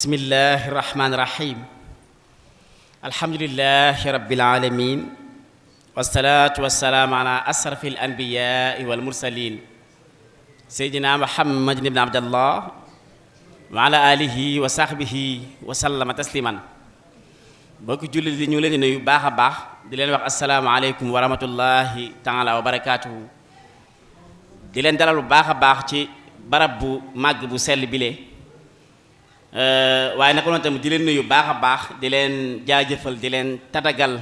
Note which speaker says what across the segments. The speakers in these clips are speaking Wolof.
Speaker 1: bismillahi irrahmani irrahim alhamdulilahi rabbil alamin wasalaatu wasalaamu ala asrafi al anbiyai wal mursalin seydina muhammadin ibn abdallah wa ala alihi wa sahbihi wa sallama tasliman bokk jullit di ñu leen di nuyu baax a baax di leen wax asalaamaaleykum wa rahmatullahi taala wa barakaatuhu di leen dalal bu baax a baax ci barab bu màgg bu sell bile waaye naka noonu tamit di leen nuyu baax a baax di leen jaajëfal di leen tatagal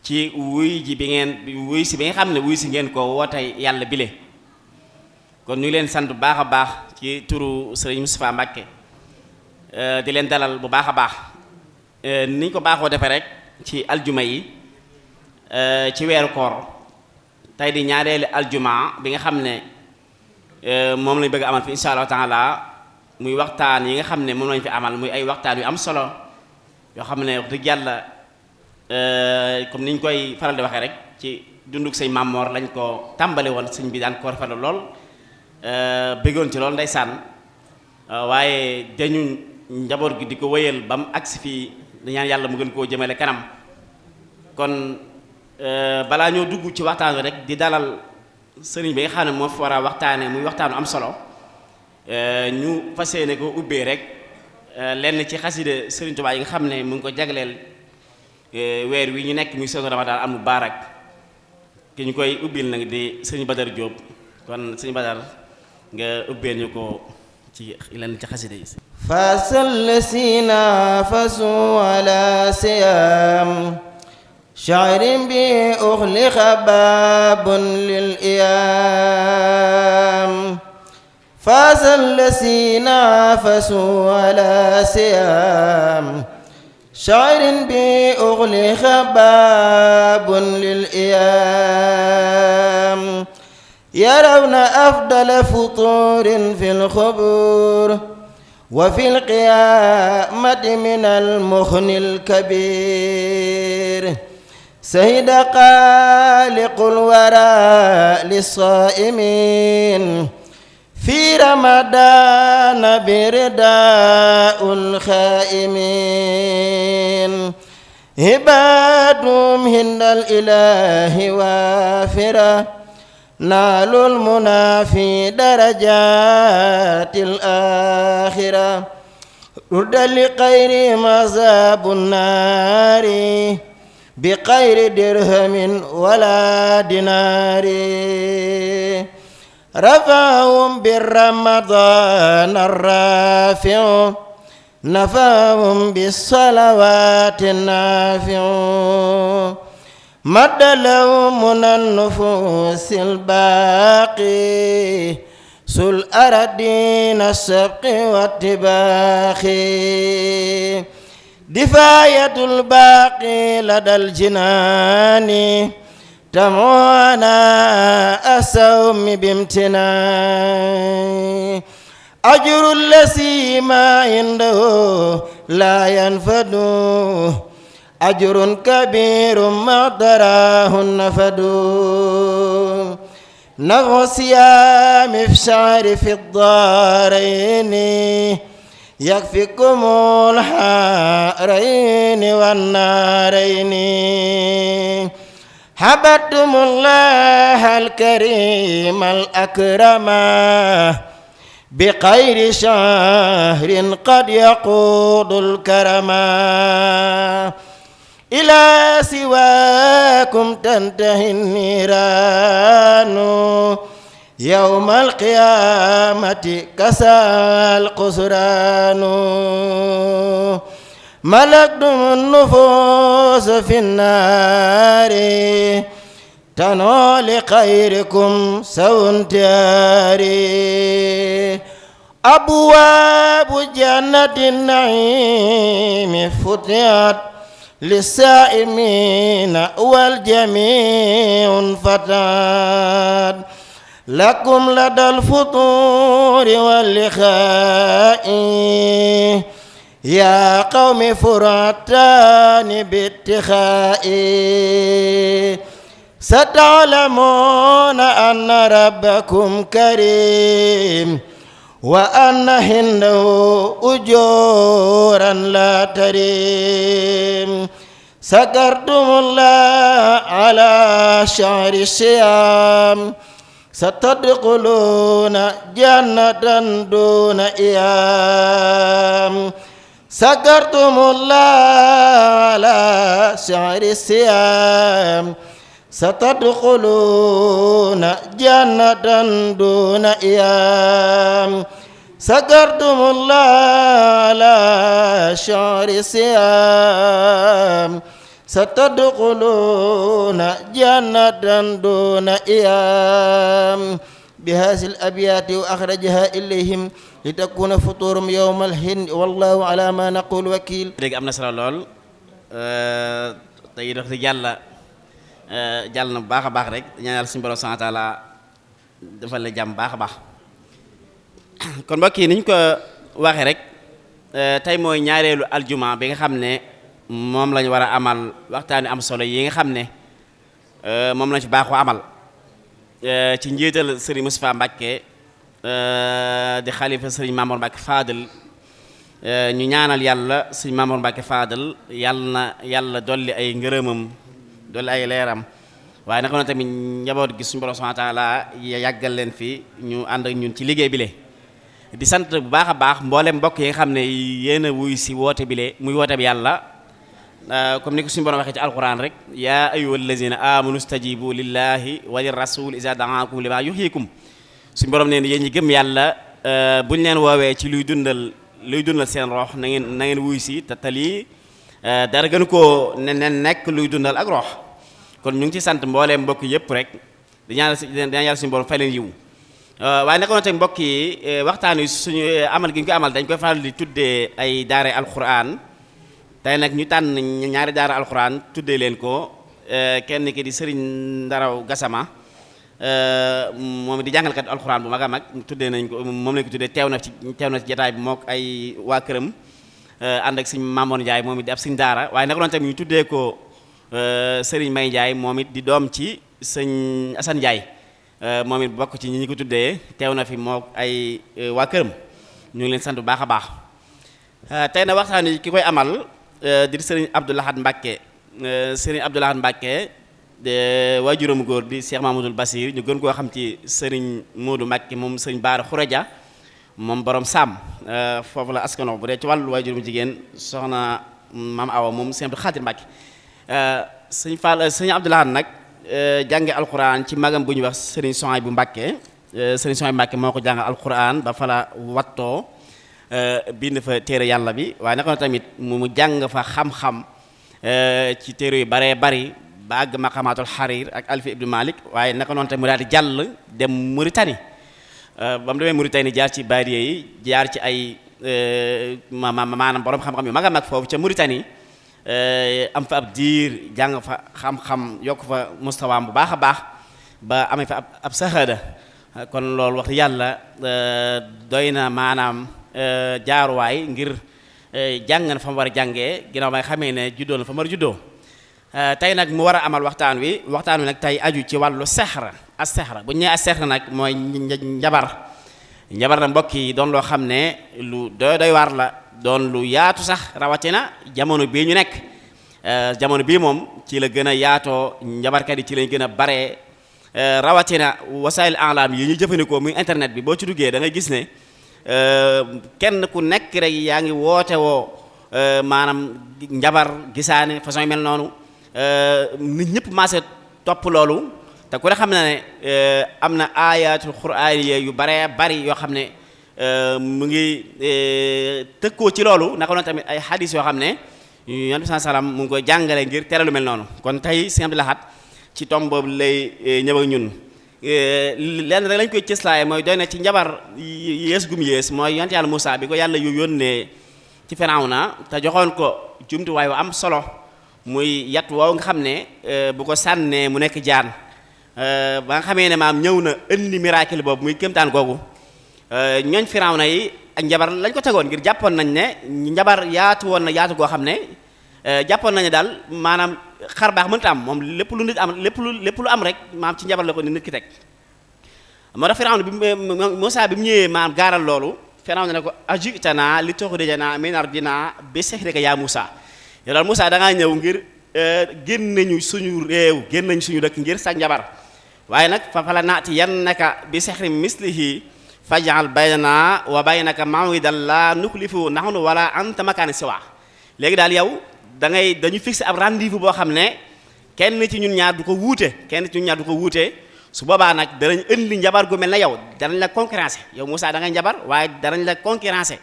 Speaker 1: ci wuy ji bi ngeen wuy si bi nga xam ne wuy si ngeen ko wootee yàlla bile kon ñu ngi leen sant bu baax a baax ci turu Sëriñ Moustapha Mbacké di leen dalal bu baax a baax ni ñu ko baaxoo defee rek ci aljuma yi ci weeru koor tey di ñaareelu aljuma bi nga xam ne moom lañ bëgg amal fi insha Allah taala muy waxtaan yi nga xam ne moom lañ fi amal muy ay waxtaan yu am solo yoo xam ne wax dëgg yàlla comme ni ñu koy faral di waxee rek ci dunduk sëñ Mamor lañ ko tàmbali woon sëñ bi daan ko rafetlu lool bëggoon ci lool ndeysaan waaye dañu njaboot gi di ko wéyal ba mu agsi fii di ñaan yàlla mu gën koo jëmale kanam kon balaa ñoo dugg ci waxtaan wi rek di dalal sëriñ bi nga xam ne moo fi war a waxtaane muy waxtaanu am solo ñu fas yéene ko ubbee rek lenn ci xasida Sëriñ Tuubaa yi nga xam ne mu ngi ko jagleel weer wi ñu nekk muy seen Ramadan al mubaarak ki ñu koy ubbil nag di Sëriñ Badar Diop kon Sëriñ Badar nga ubbeel ñu ko ci lenn ci xasida yi
Speaker 2: fasal sina fasu ala siyam sha'rin bi ukhliqa babun lil iyam فاز الذين نافسوا على سيام شعر بأغلق باب للإيام يرون أفضل فطور في الخبور وفي القيامة من المخن الكبير سيد خالق الورى للصائمين في رمضان برداء الخائمين عبادهم هند الإله وافرة نالوا المنى في درجات الآخرة رد لغير مذاب النار بغير درهم ولا دينار رفعهم بالرمضان الرافع نفعهم بالصلوات النافع مد لهم من النفوس الباقي ذو الأرضين السبق والطباق دفاية الباقي لدى الجنان تموانا أسوم بامتنان أجر الذي ما عنده لا ينفد أجر كبير ما ضراه النفد نفع صيام إفشار في الدارين يكفيكم الحارين والنارين حبدتم الله الكريم الأكرم بخير شهر قد يقود الكرم إلى سواكم تنتهي النيران يوم القيامة كسى القسران ملكتم النفوس في النار تنول لخيركم سونتار أبواب جنة النعيم فتحت للسائمين والجميع انفتحت لكم لدى الفطور واللقاء يا قوم فراتان باتخاء ستعلمون أن ربكم كريم وأن عنده أجورا لا تريم سكرتم الله على شهر الصيام ستدخلون جنة دون إيام سكرتم الله على شهر الصيام ستدخلون جنة دون إيام سكرتم الله على شهر الصيام ستدخلون جنة دون إيام بهذه الأبيات وأخرجها إليهم لتكون فطورهم يوم الهند والله على ما نقول وكيل.
Speaker 1: léegi am na solo lool tey dox di jàll na bu baax a baax rek ñaanal suñu borom subhanahu wa taala defal la jàmm baax a baax kon mbokk yi niñ ko waxee rek tey mooy ñaareelu aljuma bi nga xam ne moom lañu war a amal waxtaani am solo yi nga xam ne moom lañu fi baaxoo amal ci njiital Serigne Moustapha Mbacké di xalifa Serigne Mamour Mbacké Fadel ñu ñaanal yàlla Serigne Mamour Mbacké Fadel yàlla dolli ay ngërëmam dolli ay leeram waaye naka noonu tamit njaboot gi suñu borom subhanahu wa taala yàggal leen fi ñu ànd ak ñun ci liggéey bi le di sant bu baax a baax mboolem mbokk yi nga xam ne yéen a wuy si woote bi le muy woote bi yàlla comme ni ko suñu borom waxee ci alquran rek yaa ayyuhal lazina amanu stajibu lillahi wa lir rasul iza da'akum lima yuhyikum suñu borom neen yéen ñi gëm yàlla buñ leen woowee ci luy dundal seen rox na ngeen wuy si te lii dara gën koo ne nekk luy dundal ak rox kon ñu ngi ci sant mbooleem mbokk yëpp rek di ñaanal suñu borom fay leen yiw waaye naka noonu tamit mbokk yi waxtaan wi suñu amal gi ñu ko amal dañ koy faral di tuddee ay daara alquran tey nag ñu tànn ñaari daara alquran tuddee leen ko kenn ki di Serigne Ndaraw Gassama moom di jàngalkat alquran bu mag a mag tuddee nañ ko moom lañ ko tuddee teew na ci jotaay bi mook ay waa këram ànd ak Serigne Mamour Ndiaye moom it di ab Serigne daara waaye naka noonu tamit ñu tuddee ko Serigne May Ndiaye moom it di doom ci Serigne Assane Ndiaye moom it bokk ci ñi ko tuddee teew na fi mook ay waa këram ñu ngi leen sant bu baax a baax tey na waxtaan yi ki koy amal di Serigne Abdou Lahad Mbacké Serigne Abdou Lahad Mbacké waajuram góor di Cheikh Mamadou Bassir ñu gën koo xam ci Serigne Modou Mbacké moom Serigne Bara Khourédia moom borom Sam foofu la askano bu dee ci wàllu waajuram jigéen soxna Maam Awa moom Serigne Abdou Khadir Mbacké Serigne Abdou Lahad nag jànge alquran ci magam bu ñuy wax Serigne Souhaïbou Mbacké Serigne Souhaïbou Mbacké moo ko jàngal alquran ba fa la wattoo bind fa téere yàlla bi waaye naka noonu tamit mu jàng fa xam-xam ci téere yu baree bari ba àgg maqamatul xarir ak Alfi ibnu Malik waaye naka noonu tamit mu daal di jàll dem Mauritanie ba mu demee Mauritanie jaar ci baadiye yi jaar ci ay maanaam borom xam-xam yu mag a mag foofu ca Mauritanie am fa ab diir jàng fa xam-xam yokk fa mustawaam bu baax a baax ba amee fa ab saxaada kon loolu wax yàlla doy na maanaam jaaruwaay ngir jàng na fa mu war a jàngee ginnaaw ba nga xamee ne juddoo na fa mu war a juddoo tey nag mu war a amal waxtaan wi nag tey aju ci wàllu sexra as sexra bu ñu nee as sexra nag mooy njabar na mbokk yi doon loo xam ne lu doy waar la doon lu yaatu sax rawatina jamono bii ñu nekk jamono bii moom ci la gën a yaatoo njabarkat yi ci lañ gën a baree rawatina wasaayil alam yi ñu jëfandikoo muy internet bi boo ci duggee da ngay gis ne kenn ku nekk rek yaa ngi woote woo maanaam njabar gisaane façon yu mel noonu nit ñëpp maase topp loolu te ku ne xam na ne am na ayatul quraaniyya yu bare bari yoo xam ne mu ngi tëkkoo ci loolu naka noonu tamit ay hadis yoo xam ne Yonent bi sallam mu ngi koy jàngale ngir tere lu mel noonu kon tey Sëñ Abdou Lahad ci tomb boobu lay ñëw ak ñun lenn rek lañ koy cëslaaye mooy doy na ci njabar yées gum yées mooy yonent yàlla Moussa bi ko yàlla yu yónnee ci Firawna te joxoon ko jumtuwaay wu am solo muy yat woow nga xam ne bu ko sànnee mu nekk jaan ba nga xamee ne maam ñëw na indi miracle boobu muy kéemtaan googu ñooñ Firawna yi ak njabar lañ ko tegoon ngir jàppoon nañ ne njabar yaatu woon na yaatu goo xam ne jàppoon nañu daal maanaam xar baax mënta am moom lépp lu nit am lépp lu am rek maam ci njabar la ko nit ki teg moo tax Firawna bi Muusaa bi mu ñëwee maam gaaral loolu Firawna ne ko aji'tanaa li tuxrijanaa min ardinaa bi sihrika yaa Muusaa yow daal Muusaa da ngaa ñëw ngir génn nañu suñu réew génn nañu suñu dëkk ngir sa njabar waaye nag fa lana'tiyannaka bi sihrin mislihi faj'al baynanaa wa baynaka maw'idan laa nuxlifuhu nahnu wala anta makaanan siwaa léegi daal yow dañu fixé ab rendez-vous boo xam ne kenn ci ñun ñaar du ko wuute su boobaa nag danañ indi njabar gu mel na yow danañ la concurrencer yow Moussa da ngay njabar waaye danañ la concurrencer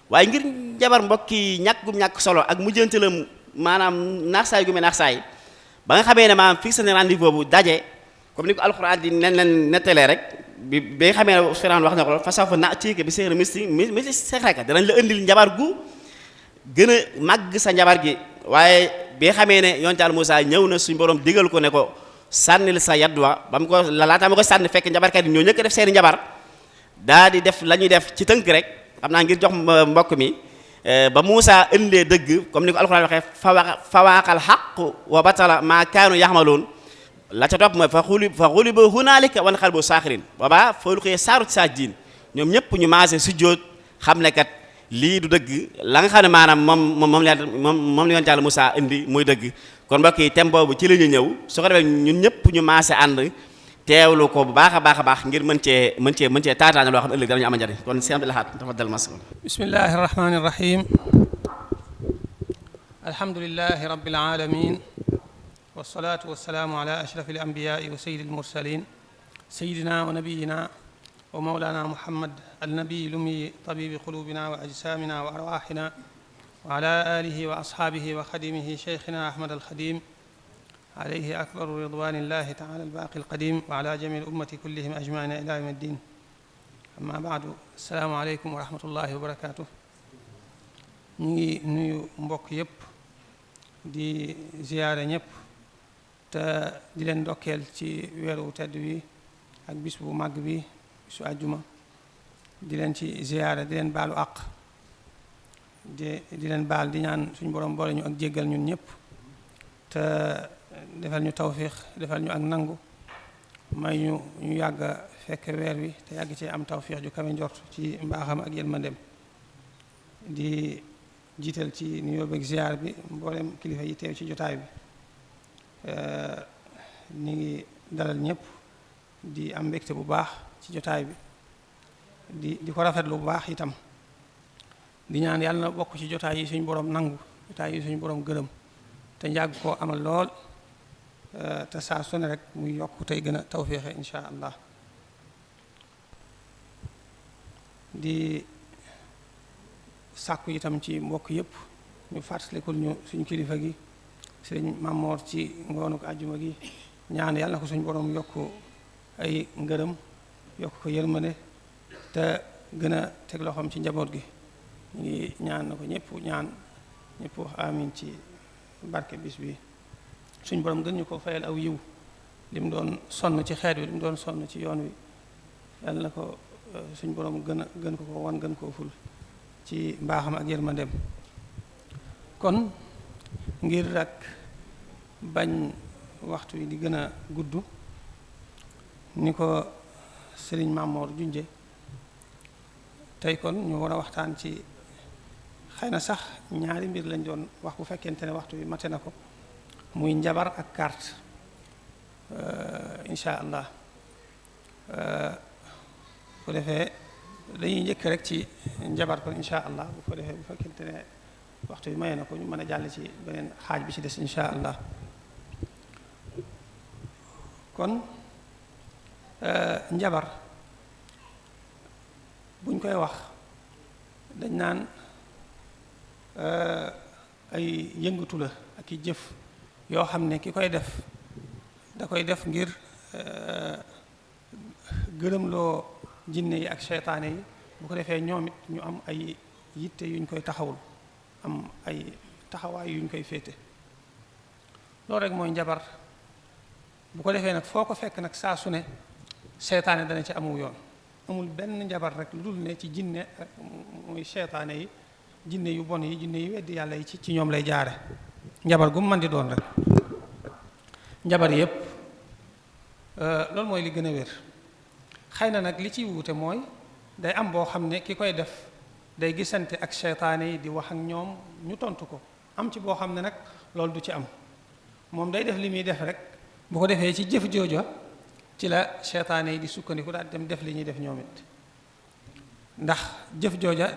Speaker 1: waaye ngir njabar mbokki ñàkk solo ak mujjantalam maanaam naax saay gu mel naax saay ba nga xamee ne maanaam fixé na rendez-vous boobu daje comme ni ko alxuraan di nen nettalee rek bi nga xamee ne Firawna wax na ko fa sawfa na'tiika bi sihrin misli sihrika danañ la indil njabar gu gën a màgg sa njabar gi waaye bi nga xamee ne yonent Yàlla Moussa ñëw na suñu borom digal ko ne ko sànnil sa yadwa ba mu ko laataa ma ko sànni fekk njabarkat yi ñoo ñëkk def seeni njabar daa di def la ñuy def ci tënk rek xam naa ngir jox mbokk mi ba Moussa indee dëgg comme ni ko alxuraan waxee fawaaqal haqqu wa batala maa kaanu yaxmaloon la ca topp mooy fa xulibu hunaalika wanqalabu saaxirin boobaa fa ulqiya saaru saajidiin ñoom ñëpp ñu maase sujjóot xam ne kat lii du dëgg la nga xam ne maanaam moom la yonent Yàlla Moussa indi muy dëgg kon mbokk yi thème boobu ci la ñu ñëw su ko defee ñun ñëpp ñu maase ànd teewlu ko bu baax a baax ngir mën cee taataane loo xam ne ëllëg danañu am njariñ kon Sëñ Abdul Ahad tafaddal mas'uul
Speaker 3: bismillahi rahmani rahim alhamdulillahi rabbil alamin wassalatu wassalamu ala ashrafil anbiya'i wa sayyidil mursalin sayyidina wa nabiyyina wa mawlana muhammad النبي لمي طبيب قلوبنا وأجسامنا وأرواحنا وعلى آله وأصحابه وخديمه شيخنا أحمد الخديم عليه أكبر رضوان الله تعالى الباقي القديم وعلى جميع الأمة كلهم أجمعين إلى يوم الدين أما بعد السلام عليكم ورحمة الله وبركاته ñi nuyu mbokk yépp di ziyaare ñépp te di leen ndokkeel ci weeru tedd wi ak bis bu màgg bi bisu àjjuma di leen ci ziyaara di leen baalu àq di leen baal di ñaan suñu borom boole ñu ak jéggal ñun ñëpp te defal ñu tawfiix defal ñu ak nangu may ñu yàgg a fekk weer wi te yàgg ci am tawfiix ju kawe njort ci mbaaxam ak yërmandeem di jiital ci nuyoo beeg ziyaar bi mboolem kilifa yi teew ci jotaay bi ñu ngi dalal ñëpp di am mbégte bu baax ci jotaay bi di ko rafetlu bu baax itam di ñaan yàlla na bokk ci jotaay yi suñu borom nangu jotaay yi suñu borom gërëm te njàgg koo amal lool te saa su ne rek muy yokk tey gën a tawféexe insha allah di sàkku itam ci mbokk yépp ñu fàttalikul ñu suñu kilifa gi sëriñ Mamoor ci ngoonu ko àjjuma gi ñaan yàlla na ko suñu borom yokk ay ngërëm yokk ko yërmande te gën a teg loxoom ci njaboot gi ñu ngi ñaan na ko ñëpp wax amin ci barke bis bi suñ borom gën ñu ko fayal aw yiw li mu doon sonn ci xeet wi li mu doon sonn ci yoon wi yàlla na ko suñ borom gën ko wan gën koo ful ci mbaaxam ak yërmandeem kon ngir rek bañ waxtu wi di gën a gudd ni ko sëriñ Mamoor junje tey kon ñu war a waxtaan ci xëy na sax ñaari mbir lañ doon wax bu fekkente ne waxtu bi mate na ko muy njabar ak carte insha allah bu defee dañuy njëkk rek ci njabar kon insha allah bu ko defee bu fekkente ne waxtu bi maye na ko ñu mën a jàll ci beneen xaaj bi ci des insha allah kon njabar buñ koy wax dañ naan ay yëngatu la ak i jëf yoo xam ne ki koy def da koy def ngir gërëmloo jinne yi ak seytaane yi bu ko defee ñoom it ñu am ay yitte yuñ koy taxawul am ay taxawaay yuñ koy féete loolu rek mooy njabar bu ko defee nag foo ko fekk nag saa su ne seytaane dana ci amu yoon amul benn njabar rek lu dul ne ci jinne muy seytaane yi jinne yu bon yi jinne yu weddi yàlla yi ci ñoom lay jaare njabar gu mu mën di doon rek njabar yépp loolu mooy li gën a wér xëy na nag li ciy wuute mooy day am boo xam ne ki koy def day gisante ak seytaane yi di wax ak ñoom ñu tontu ko, am ci boo xam ne nag loolu du ci am, moom day def li muy def rek, bu ko defee ci jëf jooja ci la seytaane yi di sukkandiku daal dem def li ñuy def ñoom it, ndax jëf jooja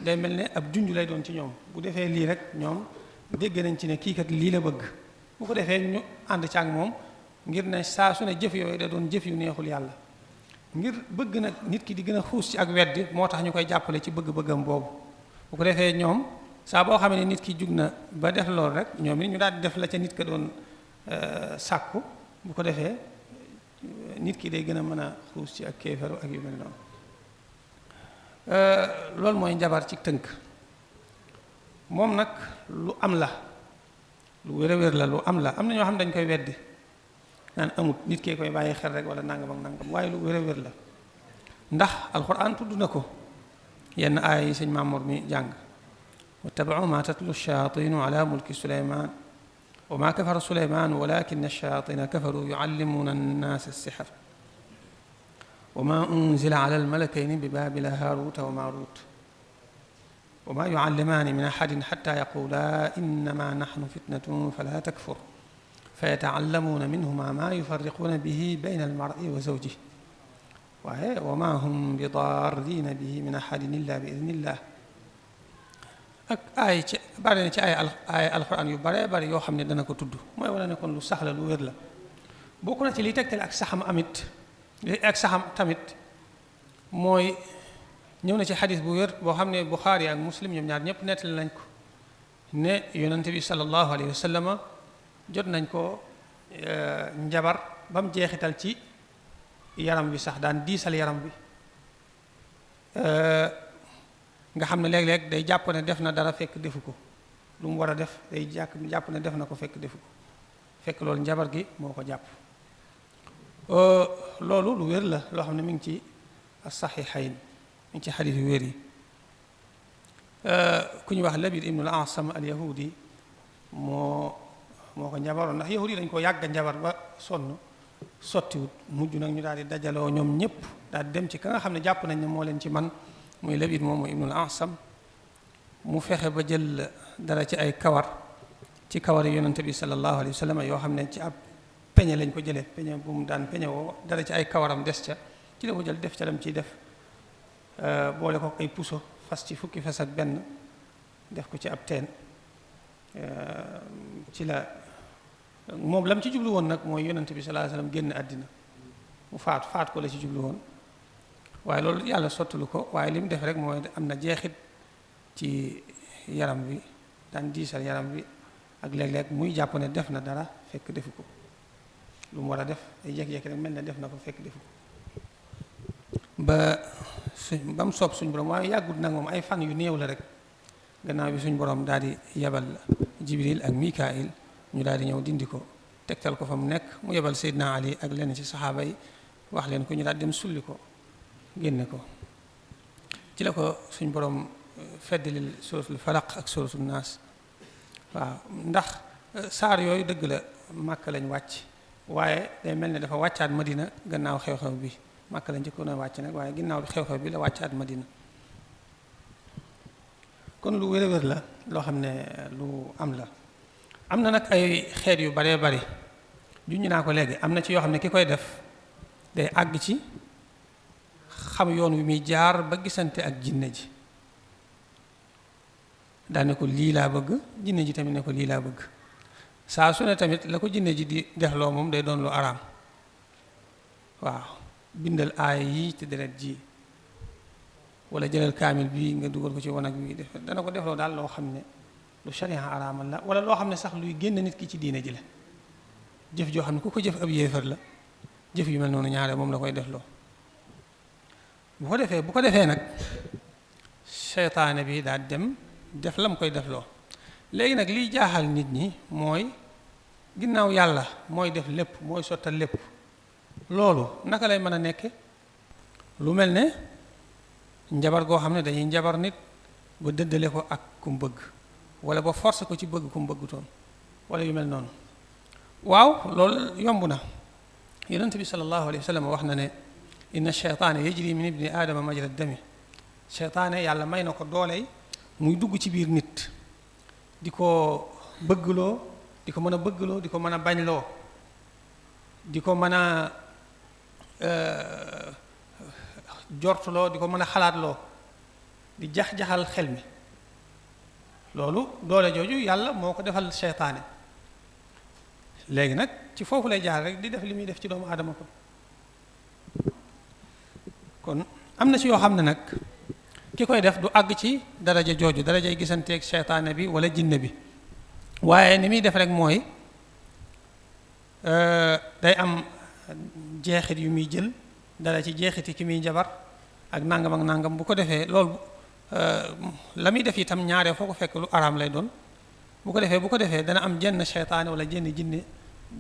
Speaker 3: day mel ne ab junj lay doon ci ñoom, bu defee lii rek ñoom dégg nañ ci ne kii kat lii la bëgg, bu ko defee ñu ànd ci ak moom ngir ne saa su ne jëf yooyu da doon jëf yu neexul yàlla, ngir bëgg nag nit ki di gën a xuus ci ak weddi moo tax ñu koy jàppale ci bëgg-bëggam boobu. bu ko defee ñoom saa boo xam ne nit ki jug na ba def loolu rek ñoom it ñu daal di def la ca nit ka doon sàkku, bu ko defee nit ki day gën a mën a xuus ci ak kéefaru ak yu mel noonu. loolu mooy njabar ci tënk. moom nag lu am la, lu wér a wér la, lu am la. am na ñoo xam dañ koy weddi naan amut, nit kee koy bàyyi xel rek wala nangam ak nangam, waaye lu wér a wér la, ndax alquran tudd na ko yenn aaya yi sëñ Mamour mi jàng. wattabau ma tatlu shayaatinu ala mulki suleyman wa ma kafara suleyman walakin ash-shayatina kafaru yuallimuna annaasa as-sihr wa ma unzila ala al-malakayni bi baabila haaruuta wa maaruut wa ma yuallimaani min ahadin xatta yaqulaa innama naxnu fitnatun fala takfur fa yataallamuuna minhuma ma yufarriquuna bihi bayna almar'i wa zawjihi waaye wa ma hum bi daarriina bihi min ahadin illa bi idnillah. ak ay ci bare na ci ay alxuraan yu bare bare yoo xam ne dana ko tudd, mooy wala ne kon lu sax la, lu wér la. bokk na ci liy tegtale ak saxam tamit mooy ñëw na ci xadis bu wér boo xam ne Buxaari ak Muslim ñoom ñaar ñëpp nettali nañ ko ne yonente bi sallallahu alayhi wa sallam jot nañ ko njabar ba mu jeexital ci yaram bi, sax daan diisal yaram bi, nga xam ne léeg-léeg day jàpp ne def na dara fekk defu ko, lu mu war a def day jàpp ne def na ko fekk defu ko, fekk loolu njabar gi moo ko jàpp. loolu lu wér la loo xam ne mi ngi ci as-saxiixayn, mi ngi ci xadiis yu wér yi. ku ñu wax Labid ibnu al-Asam al-Yahudi moo ko njabaroon, ndax yahudi dañ ko yàgg a njabar ba sonn sottiwut, mujj nag ñu daal di dajaloo ñoom ñëpp daal di dem ci ka nga xam ne jàpp nañ ne moo leen ci man muy Labid moom mooy ibnu al-Asam, mu fexe ba jël dara ci ay kawar ci kawar yi yonante bi sallallahu alayhi wa sallam yoo xam ne ci ab peñe lañ ko jëlee, peñe bu mu daan peñe woo dara ci ay kawaram des ca, ci la ko jël def ca lam ciy def, boole ko ay puso fas ci fukki fas ak benn def ko ci ab teen. ci la moom lam ci jublu woon nag mooy yonante bi sallallahu alayhi wa sallam génn àddina, mu faat ko la ci jublu woon, waaye loolu yàlla sottalu ko, waaye li mu def rek mooy am na jeexit ci yaram bi, daan diisal yaram bi, ak léeg-léeg muy jàpp ne def na dara fekk defu ko, lu mu war a def ay jékki-jékki rek mel ne def na ko fekk defu ko ba mu soob suñ borom. waaye yàggut nag moom ay fan yu néew la rek, gannaaw bi suñ borom daal di yebal Jibril ak Mikail ñu daal di ñëw dindi ko, tegtal ko fa mu nekk, mu yebal Seydina Ali ak lenn ci saxaaba yi wax leen ko, ñu daal dem sulli ko génne ko. ci la ko suñ borom feddalil suratul falaq ak suratul naas. waaw ndax saar yooyu dëgg la Màkka lañ wàcc, waaye day mel ne dafa wàccaat Madina gannaaw xew-xew bi. Màkka lañ njëkkoon a wàcc nag, waaye ginnaaw xew-xew bi la wàccaat Madina. kon lu wér a wér la loo xam ne lu am la. am na nag ay xeet yu baree bari juñu naa ko léegi, am na ci yoo xam ne ki koy def day àgg ci xam yoon wi muy jaar ba gisante ak jinne ji, daal ne ko lii laa bëgg, jinne ji tamit ne ko lii laa bëgg. saa su ne tamit la ko jinne ji di defloo moom day doon lu araam. waaw bindal aaya yi ci deret ji, wala jëlal kaamil bi nga dugal ko ci wanag wi, dana ko defloo daal loo xam ne lu sharia araamal la, wala loo xam ne sax luy génn nit ki ci diine ji la. jëf joo xam ne ku ko jëf ab yéefar la, jëf yu mel noonu ñaare moom la koy defloo. bu ko defee nag seytaane bi daal dem def la mu koy defloo. léegi nag liy jaaxal nit ñi mooy ginnaaw yàlla mooy def lépp, mooy sottal lépp, loolu naka lay mën a nekke lu mel ne njabar goo xam ne dañuy njabar nit ba dëddale ko ak ku mu bëgg, wala ba force ko ci bëgg ku mu bëggutoon, wala yu mel noonu. waaw loolu yomb na. yonent bi sallallahu alayhi wa sallam wax na ne inna sheytaane yajri min ibni aadama majra dami sheytaane yàlla may na ko dooley muy dugg ci biir nit di ko bëggloo di ko mën a bëggloo di ko mën a bañloo di ko mën a jortuloo di ko mën a xalaatloo di jax-jaxal xel mi loolu doole jooju yàlla moo ko defal seytaane léegi nag ci foofu lay jaar rek di def li muy def ci doomu aadama kon am na ci yoo xam ne nag ki koy def du àgg ci daraja jooju darajay gisanteeg seytaane bi wala jinne bi waaye ni muy def rek mooy day am jeexit yu muy jël dara ci jeexiti ki muy jabar ak nangam ak nangam bu ko defee loolu la muy def itam ñaare foo ko fekk lu araam lay doon bu ko defee dana am jenn seytaane wala jenn jinne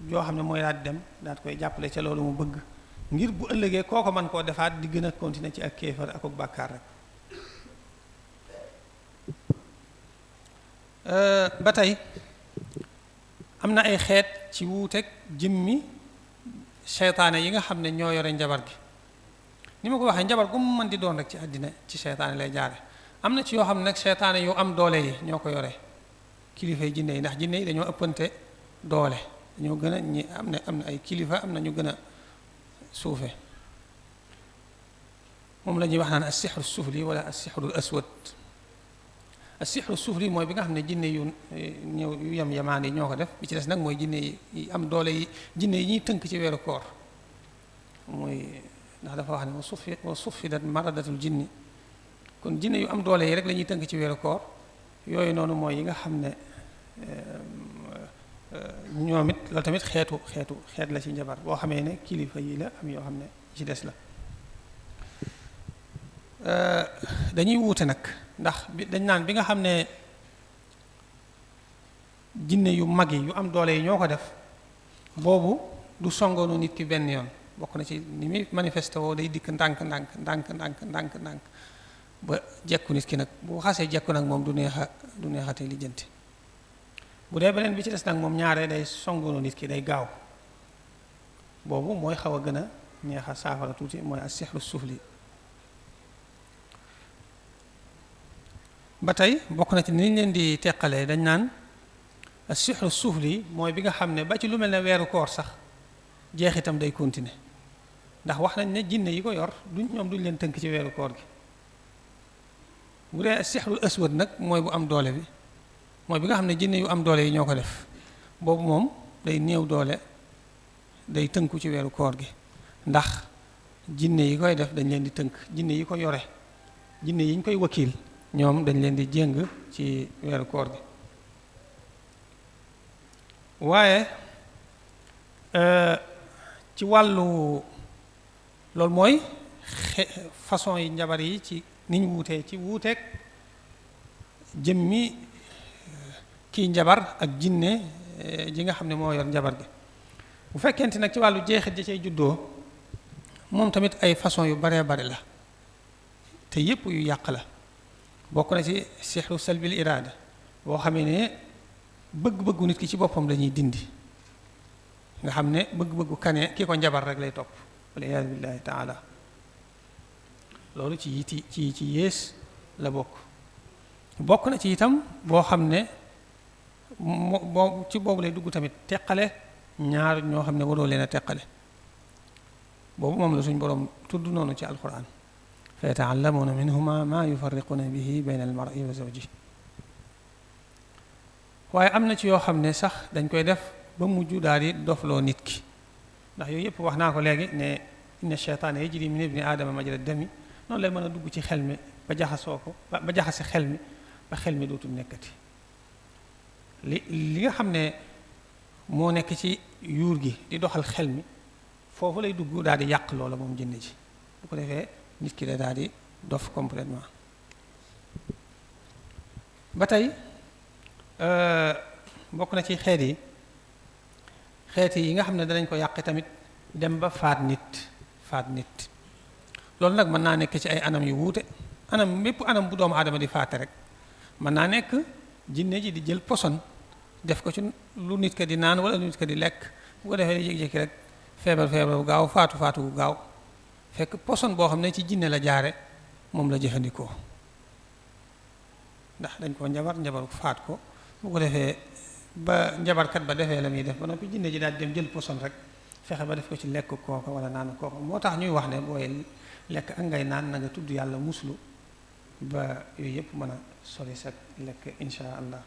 Speaker 3: yoo xam ne mooy daal di dem daal koy jàppale ca loolu mu bëgg ngir bu ëllëgee kooko mën koo defaat di gën a continuer ci ak kéefar ak bàkkaar rek ba tey am na ay xeet ci wuuteeg jëmmi seytaane yi nga xam ne ñoo yore njabar gi ni ma ko waxee njabar gu mu mën di doon rek ci àddina ci seytaane lay jaare am na ci yoo xam ne nag seytaane yu am doole yi ñoo ko yore kilifa yi jinne yi ndax jinne yi dañoo ëppante doole dañoo gën a ñi am na ay kilifa am na ñu gën a suufe moom la ñuy wax naan as-sihru sufli wala as-sihru aswad as-sihru sufli mooy bi nga xam ne jinne yu ñëw yu yem yamaan yi ñoo ko def bi ci des nag mooy jinne yi am doole yi jinne yi ñuy tënk ci weeru koor mooy ndax dafa wax ne wa suffidat maradatul jinni kon jinne yu am doole yi rek la ñuy tënk ci weeru koor yooyu noonu mooy yi nga xam ne ñoom it loolu tamit xeet la ci njabar boo xamee ne kilifa yi la am yoo xam ne ci des la dañuy wuute nag ndax dañ naan bi nga xam ne jinne yu mag yi yu am doole yi ñoo ko def boobu du songoonu nit ki benn yoon bokk na ci ni muy manifesté woo day dikk ndànk ba jekku nit ki nag bu xasee jekku nag moom du neexate lijjanti bu dee beneen bi ci des nag moom ñaaree day songoonu nit ki day gaaw boobu mooy xaw a gën a neex a saafara tuuti mooy as-sihru sufli ba tey bokk na ci ni ñu leen di teqalee dañ naan as-sihru sufli mooy bi nga xam ne ba ci lu mel ne weeru koor sax jeexitam day continuer ndax wax nañ ne jinne yi ko yor ñoom duñ leen tënk ci weeru koor gi bu dee as-sihrul aswad nag mooy bu am doole bi mooy bi nga xam ne jinne yu am doole yi ñoo ko def boobu moom day néew doole day tënku ci weeru koor gi ndax jinne yi koy def dañ leen di tënk jinne yi ko yore jinne yi ñu koy wakiil ñoom dañ leen di jéng ci weeru koor gi waaye ci wàllu loolu mooy façon yi njabar yi ci ni ñu wuutee ci wuuteeg jëmmi kii njabar ak jinne ji nga xam ne moo yor njabar gi bu fekkente nag ci wàllu jeexit ji cay juddoo moom tamit ay façon yu baree bari la te yépp yu yàq la bokk na ci sihru salbil iraada boo xamee ne bëgg-bëggu nit ki ci boppam lañuy dindi nga xam ne bëgg-bëggu kane ki ko njabar rek lay topp wal iyaadu billahi taala loolu ci yées la bokk na ci itam boo xam ne ci boobu lay dugg tamit teqale ñaar ñoo xam ne waroo leen a teqale boobu moom la suñ boroom tudd noonu ci alquran fa yata'allamuuna minhuma ma yufarriquuna bihi bayna al-mar'i wa zawjihi waaye am na ci yoo xam ne sax dañ koy def ba mujj daal di dofloo nit ki ndax yooyu yëpp wax naa ko léegi ne inna shaytaana yajri min ibni aadama majra dami noonu lay mën a dugg ci xel mi ba jaxasoo ko ba jaxase xel mi ba xel mi dootul nekkati li nga xam ne moo nekk ci yuur gi di doxal xel mi foofu lay dugg daal di yàq loola moom jinne ji bu ko defee nit ki day daal di dof complètement ba tey bokk na ci xeet yi nga xam ne danañ ko yàq tamit dem ba faat nit loolu nag mën naa nekk ci ay anam yu wuute mépp anam bu doomu aadama di faate rek mën naa nekk jinne ji di jël poson def ko ci lu nit ka di naan wala lu nit ka di lekk bu ko defee di jékki-jékki rek feebar bu gaaw faatu gu gaaw fekk poson boo xam ne ci jinne la jaare moom la jëfandikoo ndax dañ koo njabar faat ko bu ko defee ba njabarkat ba defee la muy def ba noppi jinne ji daal dem jël poson rek fexe ba def ko ci lekk kooka wala naan kooka moo tax ñuy wax ne booy lekk ak ngay naan na nga tudd yàlla muslu ba yooyu yëpp mën a sori sa lekk insha allah.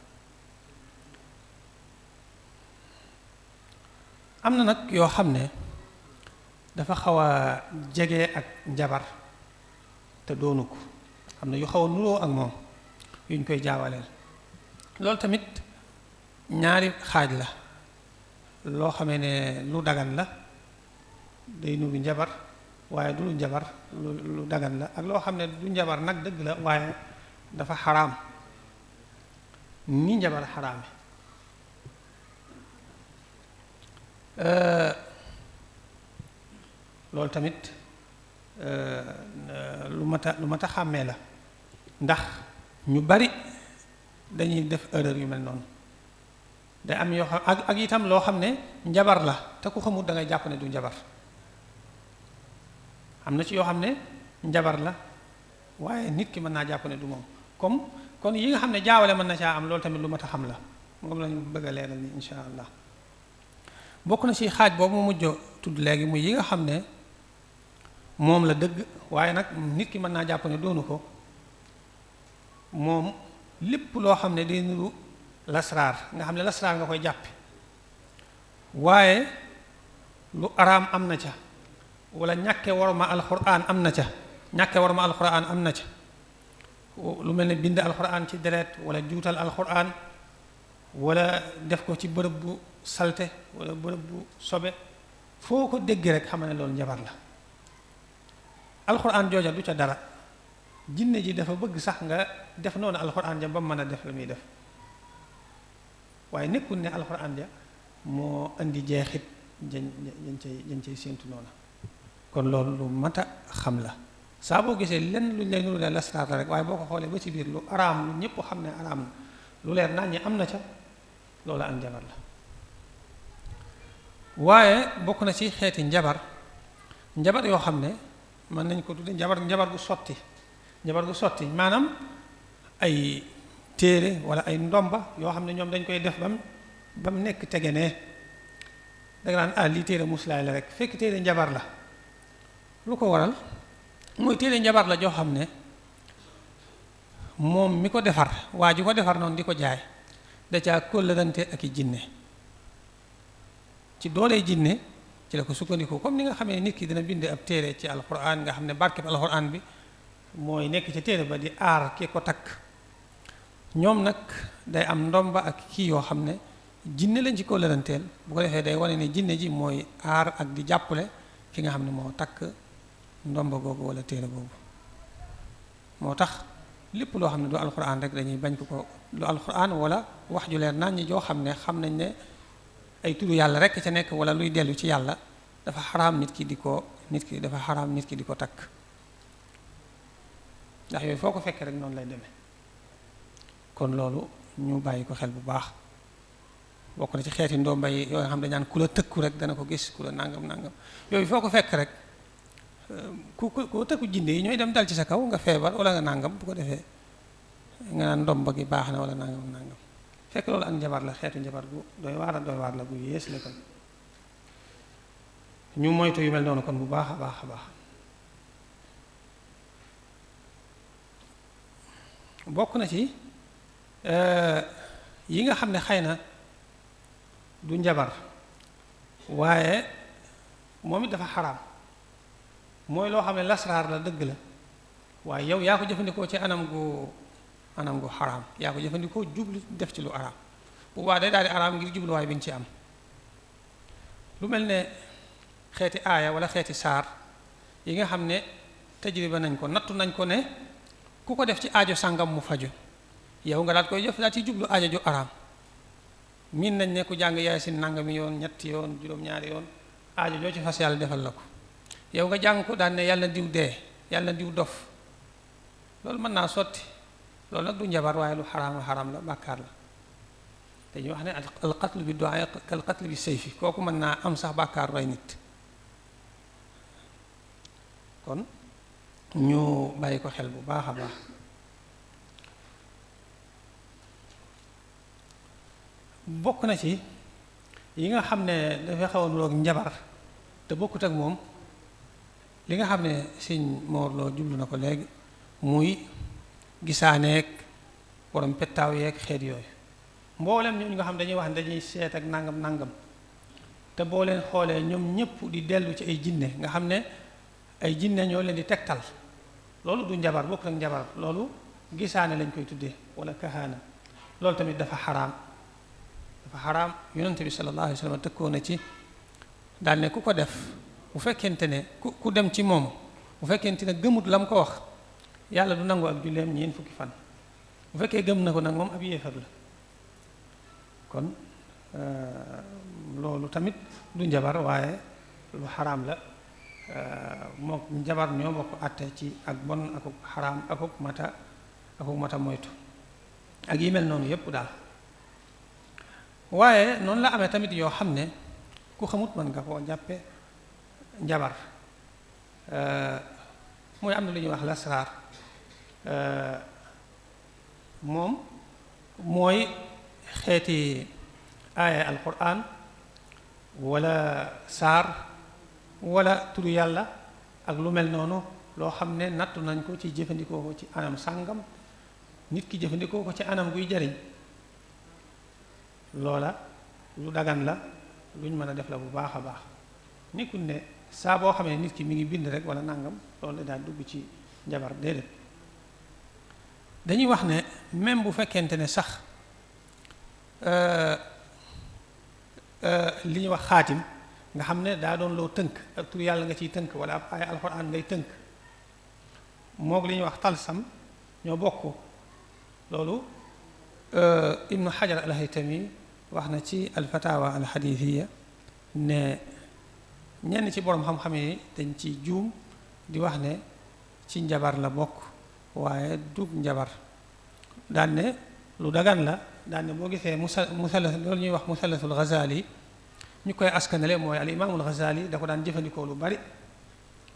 Speaker 3: am na nag yoo xam ne dafa xaw a jege ak njabar te doonu ko am na yu xaw a nuroo ak moom yuñ koy jaawaleel loolu tamit ñaari xaaj la loo xamee ne lu dagan la day nuru njabar waaye du lu njabar lu dagan la ak loo xam ne du njabar nag dëgg la waaye dafa xaraam ni njabar xaraame loolu tamit lu mat a xàmmee la ndax ñu bari dañuy def erreur yu mel noonu day am yoo xam ak itam loo xam ne njabar la te ku xamul da ngay jàpp ne du njabar am na ci yoo xam ne njabar la waaye nit ki mën naa jàpp ne du moom comme kon yi nga xam ne jaawale mën na caa am loolu tamit lu mat a xam la moom lañu bëgg a leeral ni insha allah bokk na ci xaaj boobu mu mujj tudd léegi muy yi nga xam ne moom la dëgg waaye nag nit ki mën naa jàpp ne doonu ko moom lépp loo xam ne day nuru lasraar nga xam ne lasraar nga koy jàppe waaye lu araam am na ca wala ñàkke warma alxuraan am na ca ñàkke warma alxuraan am na ca lu mel ne bind alxuraan ci deret wala juutal alxuraan wala def ko ci bërëb bu salte wala bërëb bu sobe foo ko dégg rek xam ne loolu njabar la alxuraan jooja du ca dara jinne ji dafa bëgg sax nga def noonu alxuraan ja ba mën a def la muy def waaye nekkul ne alxuraan ja moo indi jeexit jañ cay séentu noonu kon loolu lu mat a xam la saa boo gisee lenn luñ lay nuru ne lasraar la rek waaye boo ko xoolee ba ci biir lu araam lu ñëpp xam ne araam na lu leer naan ñi am na ca loolu ak njabar la waaye bokk na ci xeeti njabar yoo xam ne mën nañ ko tudde njabar gu sotti maanaam ay téere wala ay ndomba yoo xam ne ñoom dañ koy def ba mu nekk tegenee danga naan lii téere muslaay la rek fekk téere njabar la lu ko waral mooy téere njabar la joo xam ne moom mi ko defar waa ji ko defar noonu di ko jaay da caa kóllërante ak i jinne ci doolee jinne ci la ko sukkandiku comme ni nga xamee nit ki dina bind ab téere ci alxuraan nga xam ne barkeb alxuraan bi mooy nekk ci téere ba di aar ki ko takk ñoom nag day am ndomba ak kii yoo xam ne jinne lañ ci kóllëranteel bu ko defee day wane ne jinne ji mooy aar ak di jàppale ki nga xam ne moo takk ndomba googu wala téere boobu moo tax lépp loo xam ne du alxuraan rek dañuy bañ ko du alxuraan wala wax ju leer naan ñi joo xam ne xam nañ ne ay turu yàlla rek ca nekk wala luy dellu ci yàlla dafa xaraam nit ki di ko takk ndax yooyu foo ko fekkee rek noonu lay demee kon loolu ñu bàyyi ko xel bu baax bokk na ci xeeti ndomba yi yoo nga xam ne dañu naan ku la tëkku rek dana ko gis ku la nangam yooyu foo ko fekk rek ku tëkku jinde yi ñooy dem dal ci sa kaw nga feebar wala nga nangam bu ko defee nga naan ndomba gi baax na wala nangam fekk loolu ak njabar la xeetu njabar gu doy waar la gu yées la kon ñu moytu yu mel noonu kon bu baax a baax bokk na ci yi nga xam ne xëy na du njabar waaye moom it dafa xaraam mooy loo xam ne lasraar la dëgg la waaye yow yaa ko jëfandikoo ci anam gu xaraam yaa ko jëfandikoo jublu def ci lu araam bu baax day daal di araam ngir jubluwaay bi nga ci am lu mel ne xeeti aaya wala xeeti saar yi nga xam ne tajriba nañ ko nattu nañ ko ne ku ko def ci aajo sàngam mu faju yow nga daal koy def daal ci jublu aajo ju araam miin nañ ne ku jàng Yaasin nangami yoon ñetti yoon juróom-ñaari yoon aajo joo ci fas yàlla defal la ko yow nga jàng ko daan ne yàlla diw dee yàlla diw dof loolu mën naa sotti loolu nag du njabar waaye lu xaraam la bàkkaar la dañuy wax ne al qatlu bi du'a kal qatlu bi sayfi kooku mën naa am sax bàkkaar rey nit kon ñu bàyyi ko xel bu baax a baax. bokk na ci yi nga xam ne dafa xaw a nuroog njabar te bokkut ak moom li nga xam ne sëñ Mor Lo jublu na ko léegi muy gisaaneeg borom pettaaw yeeg xeet yooyu mboolem ñooñu nga xam dañuy wax ne dañuy seet ak nangam nangam te boo leen xoolee ñoom ñëpp di dellu ci ay jinne nga xam ne ay jinne ñoo leen di tegtal loolu du njabar bokkut ak njabar loolu gisaane lañ koy tuddee wala kahaana loolu tamit dafa xaraam. dafa xaraam yonente bi sallallahu alayhi wa sallam tëkkoo na ci daal ne ku ko def bu fekkente ne ku dem ci moom bu fekkente ne gëmut la mu ko wax yàlla du nangu ak julleem ñeent fukki fan bu fekkee gëm na ko nag moom ab yéefar la kon loolu tamit du njabar waaye lu xaraam la moo njabar ñoo bokk àtte ci ak bon akuk xaraam akuk mata moytu ak yi mel noonu yépp daal waaye noonu la amee tamit yoo xam ne ku xamut mën nga koo jàppe njabar mooy am na lu ñuy wax lasraar moom mooy xeeti aaya alquran wala saar wala turu yàlla ak lu mel noonu loo xam ne nattu nañ ko ci jëfandikoo ko ci anam sàngam nit ki jëfandikoo ko ci anam guy jariñ loola lu dagan la luñ mën a def la bu baax a baax nekkul ne saa boo xamee nit ki mi ngi bind rek wala nangam loolu daal dugg ci njabar déedéet dañuy wax ne même bu fekkente ne sax li ñuy wax xaatim nga xam ne daa doon loo tënk ak tur yàlla nga ciy tënk wala ab ay alxuraan ngay tënk moog li ñuy wax talsam ñoo bokk loolu ibnu xajar al-haytami wax na ci alfatawa alxadiisiya ne ñenn ci borom xam-xam yi dañ ci juum di wax ne ci njabar la bokk waaye dug njabar daan ne lu dagan la daan ne boo gisee musallas loolu ñuy wax musallasul Ghazali ñu koy askanale mooy al imaamul Ghazali da ko daan jëfandikoo lu bari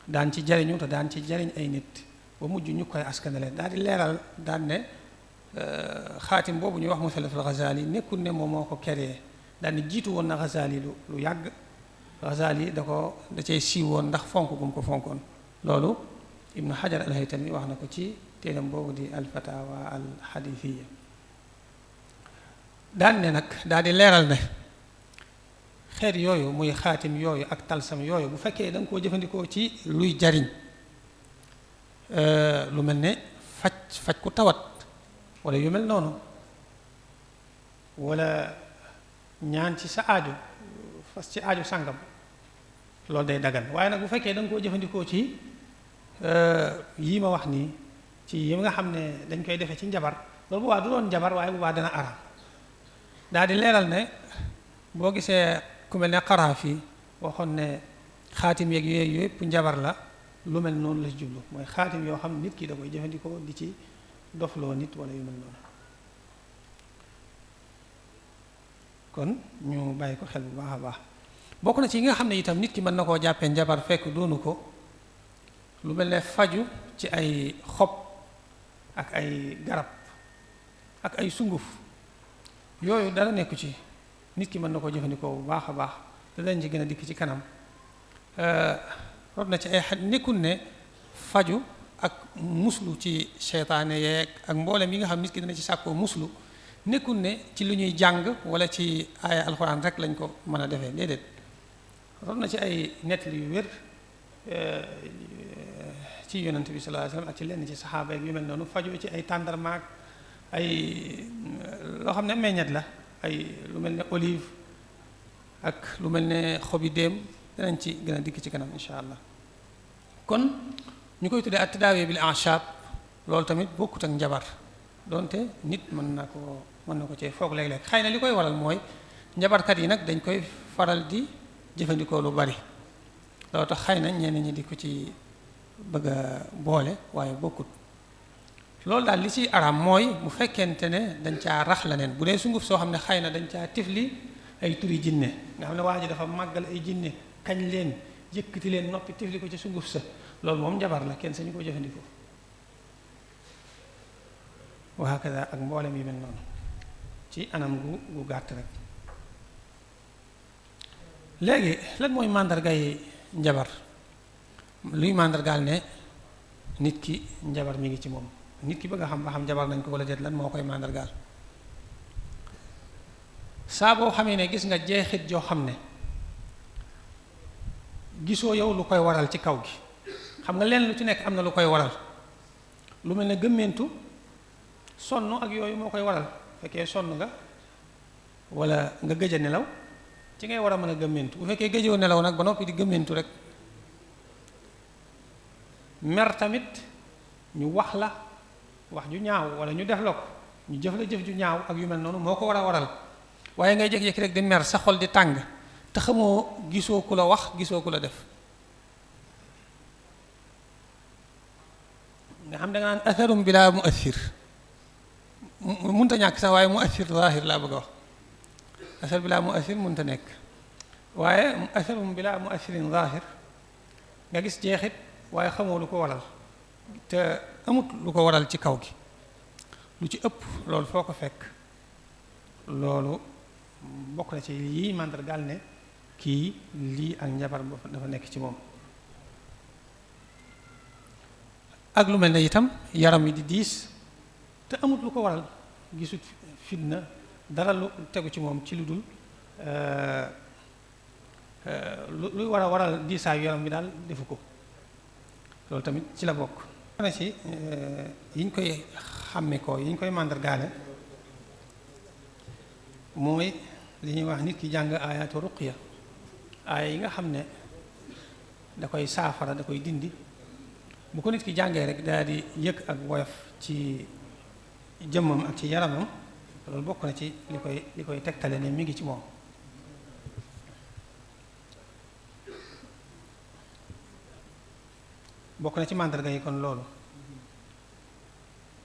Speaker 3: daan ci jariñu te daan ci jariñ ay nit ba mujj ñu koy askanale daal di leeral daan ne xaatim boobu ñuy wax musallasul Ghazali nekkul ne moom moo ko créé daan ne jiitu woon na Ghazali lu yàgg Ghazali da cay siiwoon ndax fonk gum ko fonkoon loolu ibnu Hajar al-Haytami wax na ko ci téeram boobu di al-Fatawa al-Hadithiyya daan ne nag daal di leeral ne xeet yooyu muy xaatim yooyu ak talsam yooyu bu fekkee da nga koo jëfandikoo ci luy jariñ lu mel ne faj ku tawat wala yu mel noonu wala ñaan ci sa aaju fas ci aaju sàngam loolu day dagan waaye nag bu fekkee da nga koo jëfandikoo ci yii ma wax nii ci yi nga xam ne dañ koy defee ci njabar loolu bu baax du doon njabar waaye bu baax dana araam daal di leeral ne boo gisee ku mel ne Qaraafi waxoon ne xaatim yeeg yooyu yëpp njabar la lu mel noonu la jublu mooy xaatim yoo xam nit ki da koy jëfandikoo di ci dofloo nit wala yu mel noonu kon ñu bàyyi ko xel bu baax a baax bokk na ci yi nga xam ne itam nit ki mën na koo jàppee njabar fekk doonu ko lu mel ne faju ci ay xob ak ay garab ak ay sunguf yooyu dara nekku ci nit ki mën na koo jëfandikoo bu baax a baax te dañ ci gën a dikk ci kanam rot na ci ay nekkul ne faju ak muslu ci seytaane yeeg ak mboolem yi nga xam nit ki dina ci sàkkoo muslu nekkul ne ci lu ñuy jàng wala ci aaya alxuraan rek lañ ko mën a defee déedéet rot na ci ay nettali yu wér ci yonent bi sallallahu alayhi wasallam ak ci lenn ci saxaaba yu mel noonu faju ci ay tàndarmaak ay loo xam ne meññet la ay lu mel ne olive ak lu mel ne xobi déem danañ ci gën a dikk ci kanam insha allah kon ñu koy tuddee at-tadaawi bil a'shab loolu tamit bokkut ak njabar donte nit mën na ko cee foog léeg-léeg xëy na li koy waral mooy njabarkat yi nag dañ koy faral di jëfandikoo lu bari loolu tax xëy na ñenn ñi di ko ci bëgg a boole waaye bokkut loolu daal li ci araam mooy bu fekkente ne dañ caa rax la neen bu dee sunguf soo xam ne xëy na dañ caa tifli ay turi jinne nga xam ne waa ji dafa màggal ay jinne kañ leen yëkkati leen noppi tifli ko ci sunguf sa loolu moom njabar la kenn sañu ko jëfandikoo wa hakada ak mboolem yi mel noonu ci anam gu gàtt rek. léegi lan mooy màndargay njabar luy màndargaal ne nit ki njabar mi ngi ci moom nit ki bëgg a xam ba xam njabar nañ ko wala déet lan moo koy màndargaal saa boo xamee ne gis nga jeexit joo xam ne gisoo yow lu koy waral ci kaw gi xam nga leen lu ci nekk am na lu koy waral lu mel ne gëmmentu sonn ak yooyu moo koy waral fekkee sonn nga wala nga gëj a nelaw ci ngay war a mën a gëmmentu bu fekkee gëjoo nelaw nag ba noppi di gëmmentu rek mer tamit ñu wax la wax ju ñaaw wala ñu def la ko ñu jëf la jëf ju ñaaw ak yu mel noonu moo ko war a waral waaye ngay jékki-jékki rek di mer sa xol di tàng te xamoo gisoo ku la wax gisoo ku la def nga xam da nga naan atharum bila muathir munta ñàkk sax waaye muathir zahir laa bëgg a wax athar bila muathir munta nekk waaye atharum bila muathirin zahir nga gis jeexit waaye xamoo lu ko waral te amut lu ko waral ci kaw gi lu ci ëpp loolu foo ko fekk loolu bokk na ci yii màndargaal ne kii lii ak njabar dafa nekk ci moom ak lu mel ne itam yaram yi di diis te amut lu ko waral gisut fitna dara lu tegu ci moom ci lu dul luy war a waral diisaayu yaram bi daal defu ko loolu tamit ci la bokk na ci yiñ koy xàmme ko yiñ koy màndargaale mooy li ñuy wax nit ki jàng ayatu ruqya aaya yi nga xam ne da koy saafara da koy dindi bu ko nit ki jàngee rek daal di yëg ak woyof ci jëmmam ak ci yaramam loolu bokk na ci li koy tegtale ne mi ngi ci moom bokk na ci màndarga yi kon loolu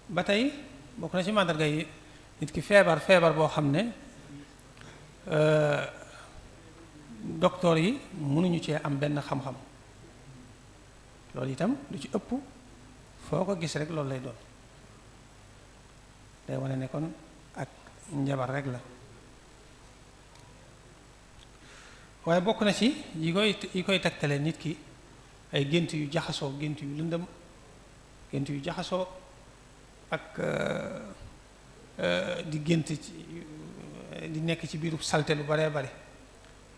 Speaker 3: ba tey bokk na ci màndarga yi nit ki feebar boo xam ne docteur yi mënuñu cee am benn xam-xam loolu itam lu ci ëpp foo ko gis rek loolu lay doon day wane ne kon ak njabar rek la waaye bokk na ci yi koy tegtale nit ki ay gént yu jaxasoo gént yu lëndëm gént yu jaxasoo ak di gént di nekk ci biiru salte lu baree bare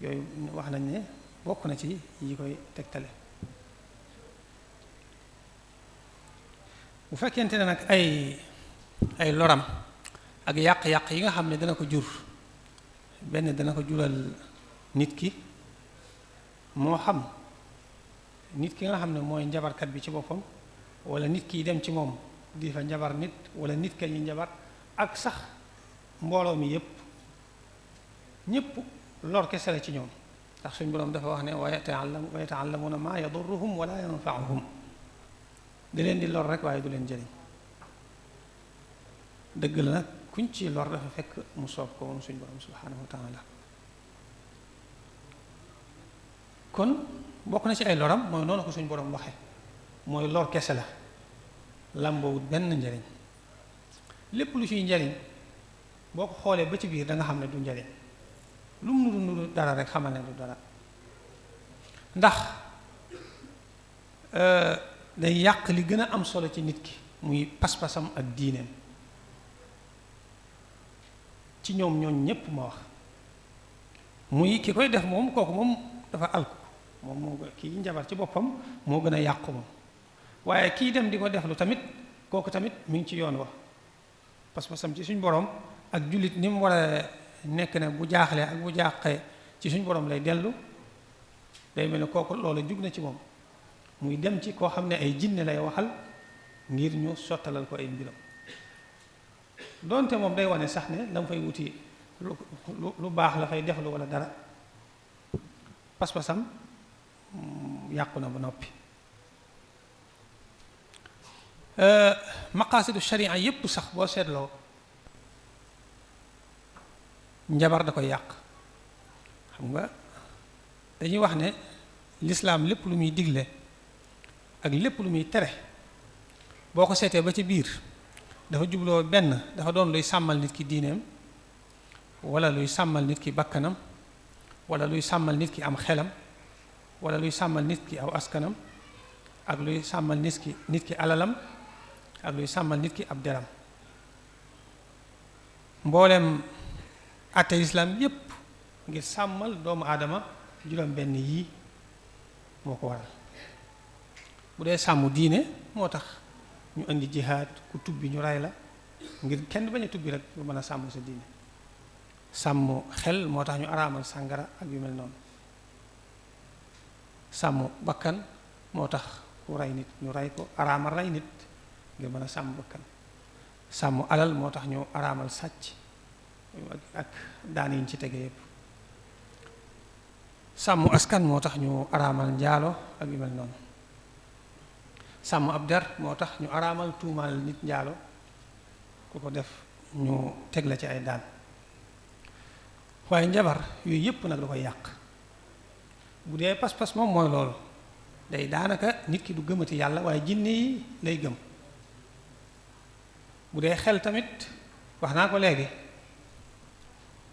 Speaker 3: yooyu wax nañ ne bokk na ci yi koy tegtale bu fekkente ne nag ay loram ak yàq-yàq yi nga xam ne dana ko jur benn dana ko jural nit ki moo xam nit ki nga xam ne mooy njabarkat bi ci boppam wala nit kiy dem ci moom di fa njabar nit wala nit ka ñu njabar ak sax mbooloo mi ñépp lor kese la ci ñoom ndax suñ boroom dafa wax ne wa yata'allamuna ma yadurruhum wala yanfa'uhum di leen di lor rek waaye du leen jëriñ dëgg la nag kuñ ci lor dafa fekk mu soob ko moom suñ boroom subhanahu wa ta'ala kon bokk na ci ay loram mooy noonu ko suñ boroom waxe mooy lor kese la làmboowut benn njariñ lépp lu ciy njariñ boo ko xoolee ba ci biir da nga xam ne du njariñ lu mu nuru dara rek xamal ne du dara ndax day yàq li gën a am solo ci nit ki muy pas-pasam ak diineem ci ñoom ñooñ ñépp ma wax muy ki koy def moom kooku moom dafa alku moom moo kii njabar ci boppam moo gën a yàqu moom waaye kii dem di ko def lu tamit kooku tamit mi ngi ci yoon wa pas-pasam ci suñ borom ak jullit ni mu war a nekk ne bu jaaxlee ak bu jàqee ci suñ borom lay dellu day mel ne kooku loolu jug na ci moom muy dem ci koo xam ne ay jinne lay waxal ngir ñu sottalal ko ay mbiram doonte moom day wane sax ne la mu fay wuti lu baax la fay deflu wala dara pas-pasam yàqu na ba noppi maqaasidu sharia yépp sax boo seetloo njabar da koy yàq xam nga dañuy wax ne lislaam lépp lu muy digle ak lépp lu muy tere boo ko seetee ba ci biir dafa jubloo benn dafa doon luy sàmmal nit ki diineem wala luy sàmmal nit ki bakkanam wala luy sàmmal nit ki am xelam wala luy sàmmal nit ki aw askanam ak luy sàmmal nit ki alalam ak luy sàmmal nit ki ab deram mboolem àtte lislaam yépp ngir sàmmal doomu aadama juróom benn yii moo ko waral bu dee sàmm diine moo tax ñu indi jihaad ku tubbi ñu rey la ngir kenn bañ a tubbi rek nga mën a sàmm sa diine sàmm xel moo tax ñu araamal sàngara ak yu mel noonu sàmm bakkan moo tax ku rey nit ñu rey ko araamal rey nit ngir mën a sàmm bakkan sàmm alal moo tax ñu araamal sàcc ak daan yiñ ci tege yépp sàmm askan moo tax ñu araamal njaalo ak yu mel noonu sàmm ab der moo tax ñu araamal tuumaal nit njaalo ku ko def ñu teg la ci ay daan waaye njabar yooyu yépp nag da koy yàq bu dee pas-pas moom mooy loolu day daanaka nit ki du gëmati yàlla waaye jinne yi lay gëm bu dee xel tamit wax naa ko léegi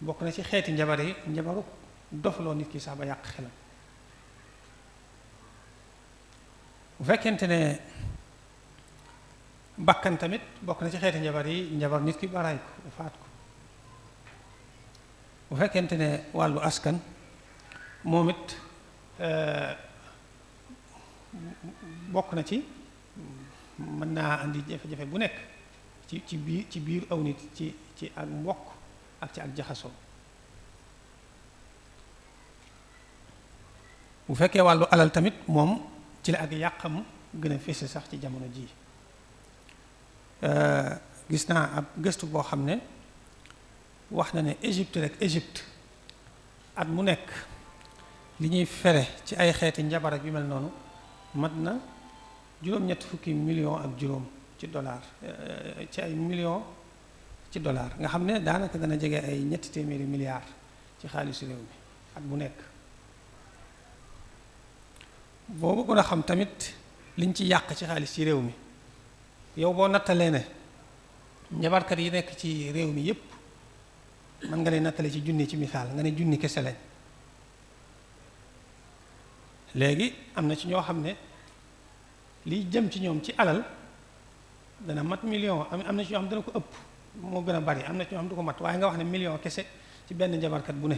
Speaker 3: bokk na ci xeeti njabar yi njabaru dofloo nit ki sax ba yàq xelam bu fekkente ne bakkan tamit bokk na ci xeeti njabar yi njabar nit ki ba ray ko ba faat ko bu fekkente ne wàllu askan moom it bokk na ci mën naa andi jafe-jafe bu nekk ci biir aw nit ci ak mbokk ak ci ak jaxasoo bu fekkee wàllu alal tamit moom ci la ak yàqam gën a fese sax ci jamono ji gis naa ab gëstu boo xam ne wax na ne Égypte at mu nekk li ñuy fere ci ay xeeti njabar ak yu mel noonu mat na juróom-ñett fukki million ak juróom ci dollar ci ay million ci dollar nga xam ne daanaka dana jege ay ñetti téeméeri milliards ci xaalisu réew mi at mu nekk boo bëggoon a xam tamit liñ ci yàq ci xaalis ci réew mi yow boo nattalee ne njabarkat yi nekk ci réew mi yépp mën nga leen nattale ci junni ci misaal nga ne junni kese lañ léegi am na ci ñoo xam ne liy jëm ci ñoom ci alal dana mat million am na ci ñoo xam dana ko ëpp moo gën a bari am na ci ñoo xam du ko mat waaye nga wax ne million kese ci benn njabarkat bu ne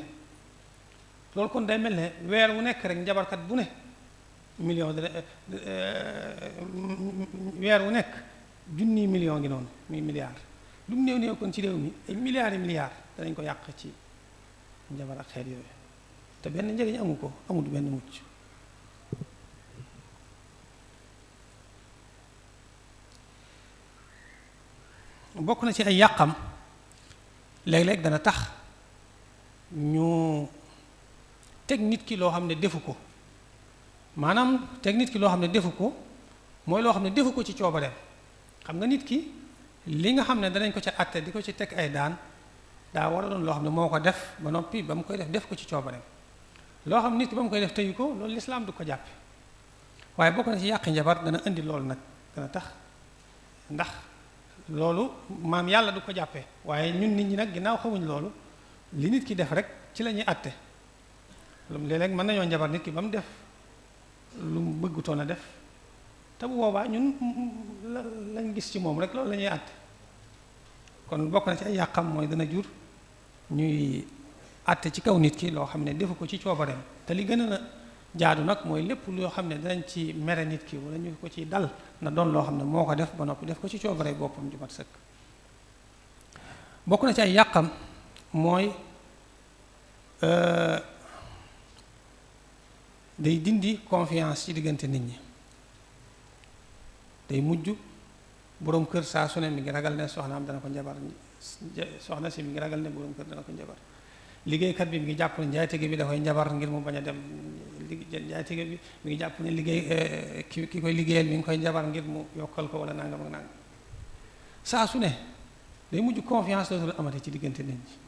Speaker 3: loolu kon day mel ne weer wu nekk rek njabarkat bu ne million weer wu nekk junni million ngi noonu muy milliard lu mu néew kon ci réew mi ay milliards et milliards danañ ko yàq ci njabar ak xeet yooyu te benn njëriñ amul benn mucc bokk na ci ay yàqam léeg-léeg dana tax ñu teg nit ki loo xam ne defu ko maanaam teg nit ki loo xam ne defu ko mooy loo xam ne defu ko ci coobareem xam nga nit ki li nga xam ne danañ ko ca àtte di ko ci teg ay daan daa war a doon loo xam ne moo ko def ba noppi ba mu koy def ko ci coobareem loo xam nit ki ba mu koy def teyu ko loolu lislaam du ko jàppe waaye bokk na ci yàqi njabar dana indi loolu nag dana tax ndax loolu maam yàlla du ko jàppee waaye ñun nit ñi nag ginnaaw xamuñ loolu li nit ki def rek ci la ñuy àtte léeg-léeg mën nañoo njabar nit ki ba mu def lu mu bëggutoon a def te bu boobaa ñun lañ gis ci moom rek loolu la ñuy àtte kon bokk na ci ay yàqam mooy dana jur ñuy àtte ci kaw nit ki loo xam ne defu ko ci coobareem te li gën a jaadu nag mooy lépp loo xam ne danañ ci mere nit ki wala ñu ko ci dal na doon loo xam ne moo ko def ba noppi def ko ci coobare boppam ju mat sëkk bokk na ci ay yàqam mooy day dindi confiance ci diggante nit ñi day mujj boroom kër saa su ne mi ngi ragal ne soxnaam dana ko njabar soxna si mi ngi ragal ne boroom kër dana ko njabar liggéeykat bi mi ngi jàpp ne njaatige bi da koy njabar ngir mu bañ a dem njaatige bi mi ngi jàpp ne liggéey ki koy liggéeyal mi ngi koy njabar ngir mu yokkal ko wala nangam ak nangam saa su ne day mujj confiance dootul amati ci diggante nit ñi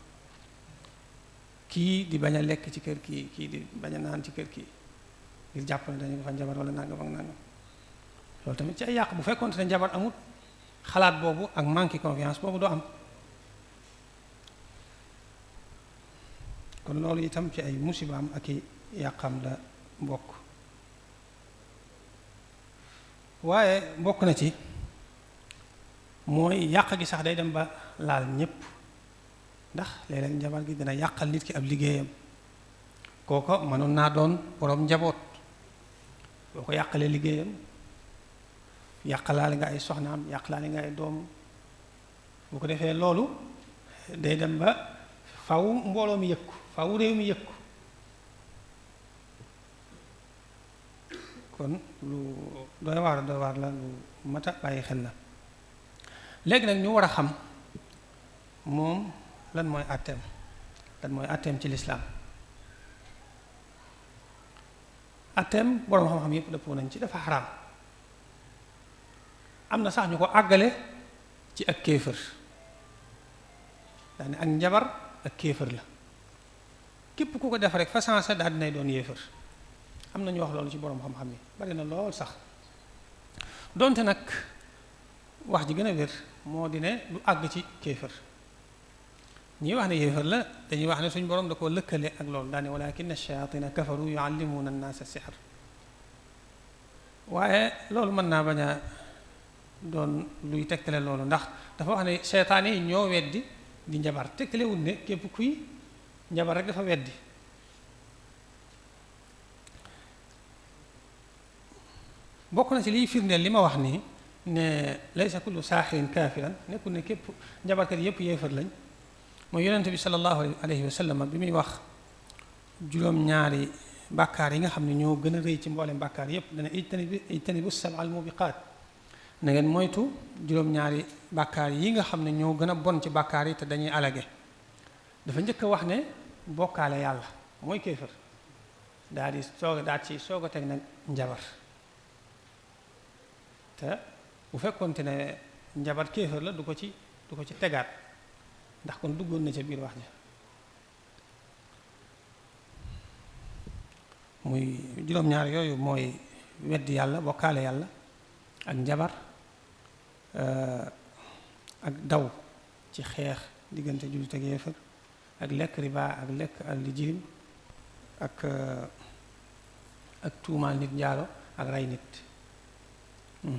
Speaker 3: kii di bañ a lekk ci kër kii di bañ a naan ci kër kii ngir jàpp ne dañu ko fa njabar wala nangam ak nangam loolu tamit ci ay yàq bu fekkoonte ne njabar amut xalaat boobu ak manque confiance boobu doo am kon loolu itam ci ay musibaam ak i yàqam la bokk waaye bokk na ci mooy yàq gi sax day dem ba laal ñépp ndax léeg-léeg njabar gi dina yàqal nit ki ab liggéeyam kooko mënoon naa doon boroom njaboot boo ko yàqalee liggéeyam yàqalaale nga ay soxnaam yàqalaale nga ay doom bu ko defee loolu day dem ba faw mbooloo mi yëg ko faw réew mi yëg ko kon lu doy waar la lu mat a bàyyi xel la léegi nag ñu war a xam moom lan mooy àtteem ci lislaam àtteem boroom xam-xam yépp dëppoo nañ ci dafa xaraam am na sax ñu ko àggale ci ak kéefër daane ak njabar ak kéefër la képp ku ko def rek fa sansa daal dinay doon yéefër am na ñu wax loolu ci boroom xam-xam yi bari na lool sax donte nag wax ji gën a wér moo di ne lu àgg ci kéefër ñii wax ne yéefër la dañuy wax ne suñ boroom da koo lëkkale ak loolu daane walakin ash-shayatina kafaru yuallimuna an-nas as-sihr waaye loolu mën naa bañ a doon luy tegtale loolu ndax dafa wax ne seytaane yi ñoo weddi di njabar tegtalewul ne képp kuy njabar rek dafa weddi bokk na ci liy firndeel li ma wax nii ne laysa kullu saaxirin kaafiran nekkul ne képp njabarkat yépp yéefar lañ mooy yonente bi sallallahu alayhi wa sallam bi muy wax juróom-ñaari bàkkaar yi nga xam ne ñoo gën a rëy ci mboolem bàkkaar yépp dana ijtanibu sab'al mubiqaat na ngeen moytu juróom-ñaari bàkkaar yi nga xam ne ñoo gën a bon ci bàkkaar yi te dañuy alage dafa njëkk a wax ne bokkaale yàlla mooy kéefër daal ci soog a teg nag njabar te bu fekkoonte ne njabar kéefër la du ko ci tegaat ndax kon duggoon na ca biir wax ja muy juróom-ñaar yooyu mooy weddi yàlla bokkaale yàlla ak njabar ak daw ci xeex diggante jullit ak yéefar ak lekk riba ak lekk alli jirim ak tuumaal nit njaalo ak rey nit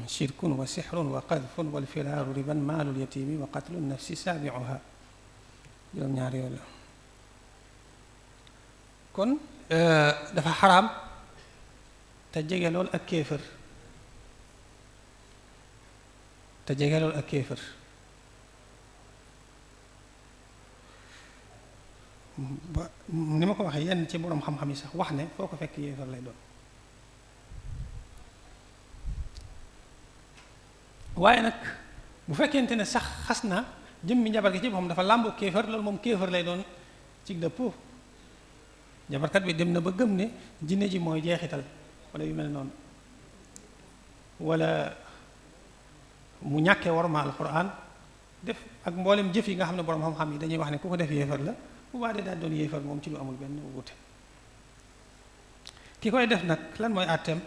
Speaker 3: shirkun wa sixrun wa qadfun wal firaaru riban maalul yatimi wa qatlu nafsi saabiuha juróom-ñaar yooyu la kon dafa xaraam te jege lool ak kéefër ba ni ma ko waxee yenn ci boroom xam-xam yi sax wax ne foo ko fekk yéefar lay doon waaye nag bu fekkente ne sax xas na jëmmi njabar gi ci boppam dafa làmboo kéefar loolu moom kéefar lay doon ci dëppoo njabarkat bi dem na ba gëm ne jinne ji mooy jeexital wala yu mel noonu wala mu ñàkkee warma alquran def ak mboolem jëf yi nga xam ne boroom xam-xam yi dañuy wax ne ku ko def yéefar la bu baax de daal doon yéefar moom ci lu amul benn wute ki koy def nag lan mooy àtteem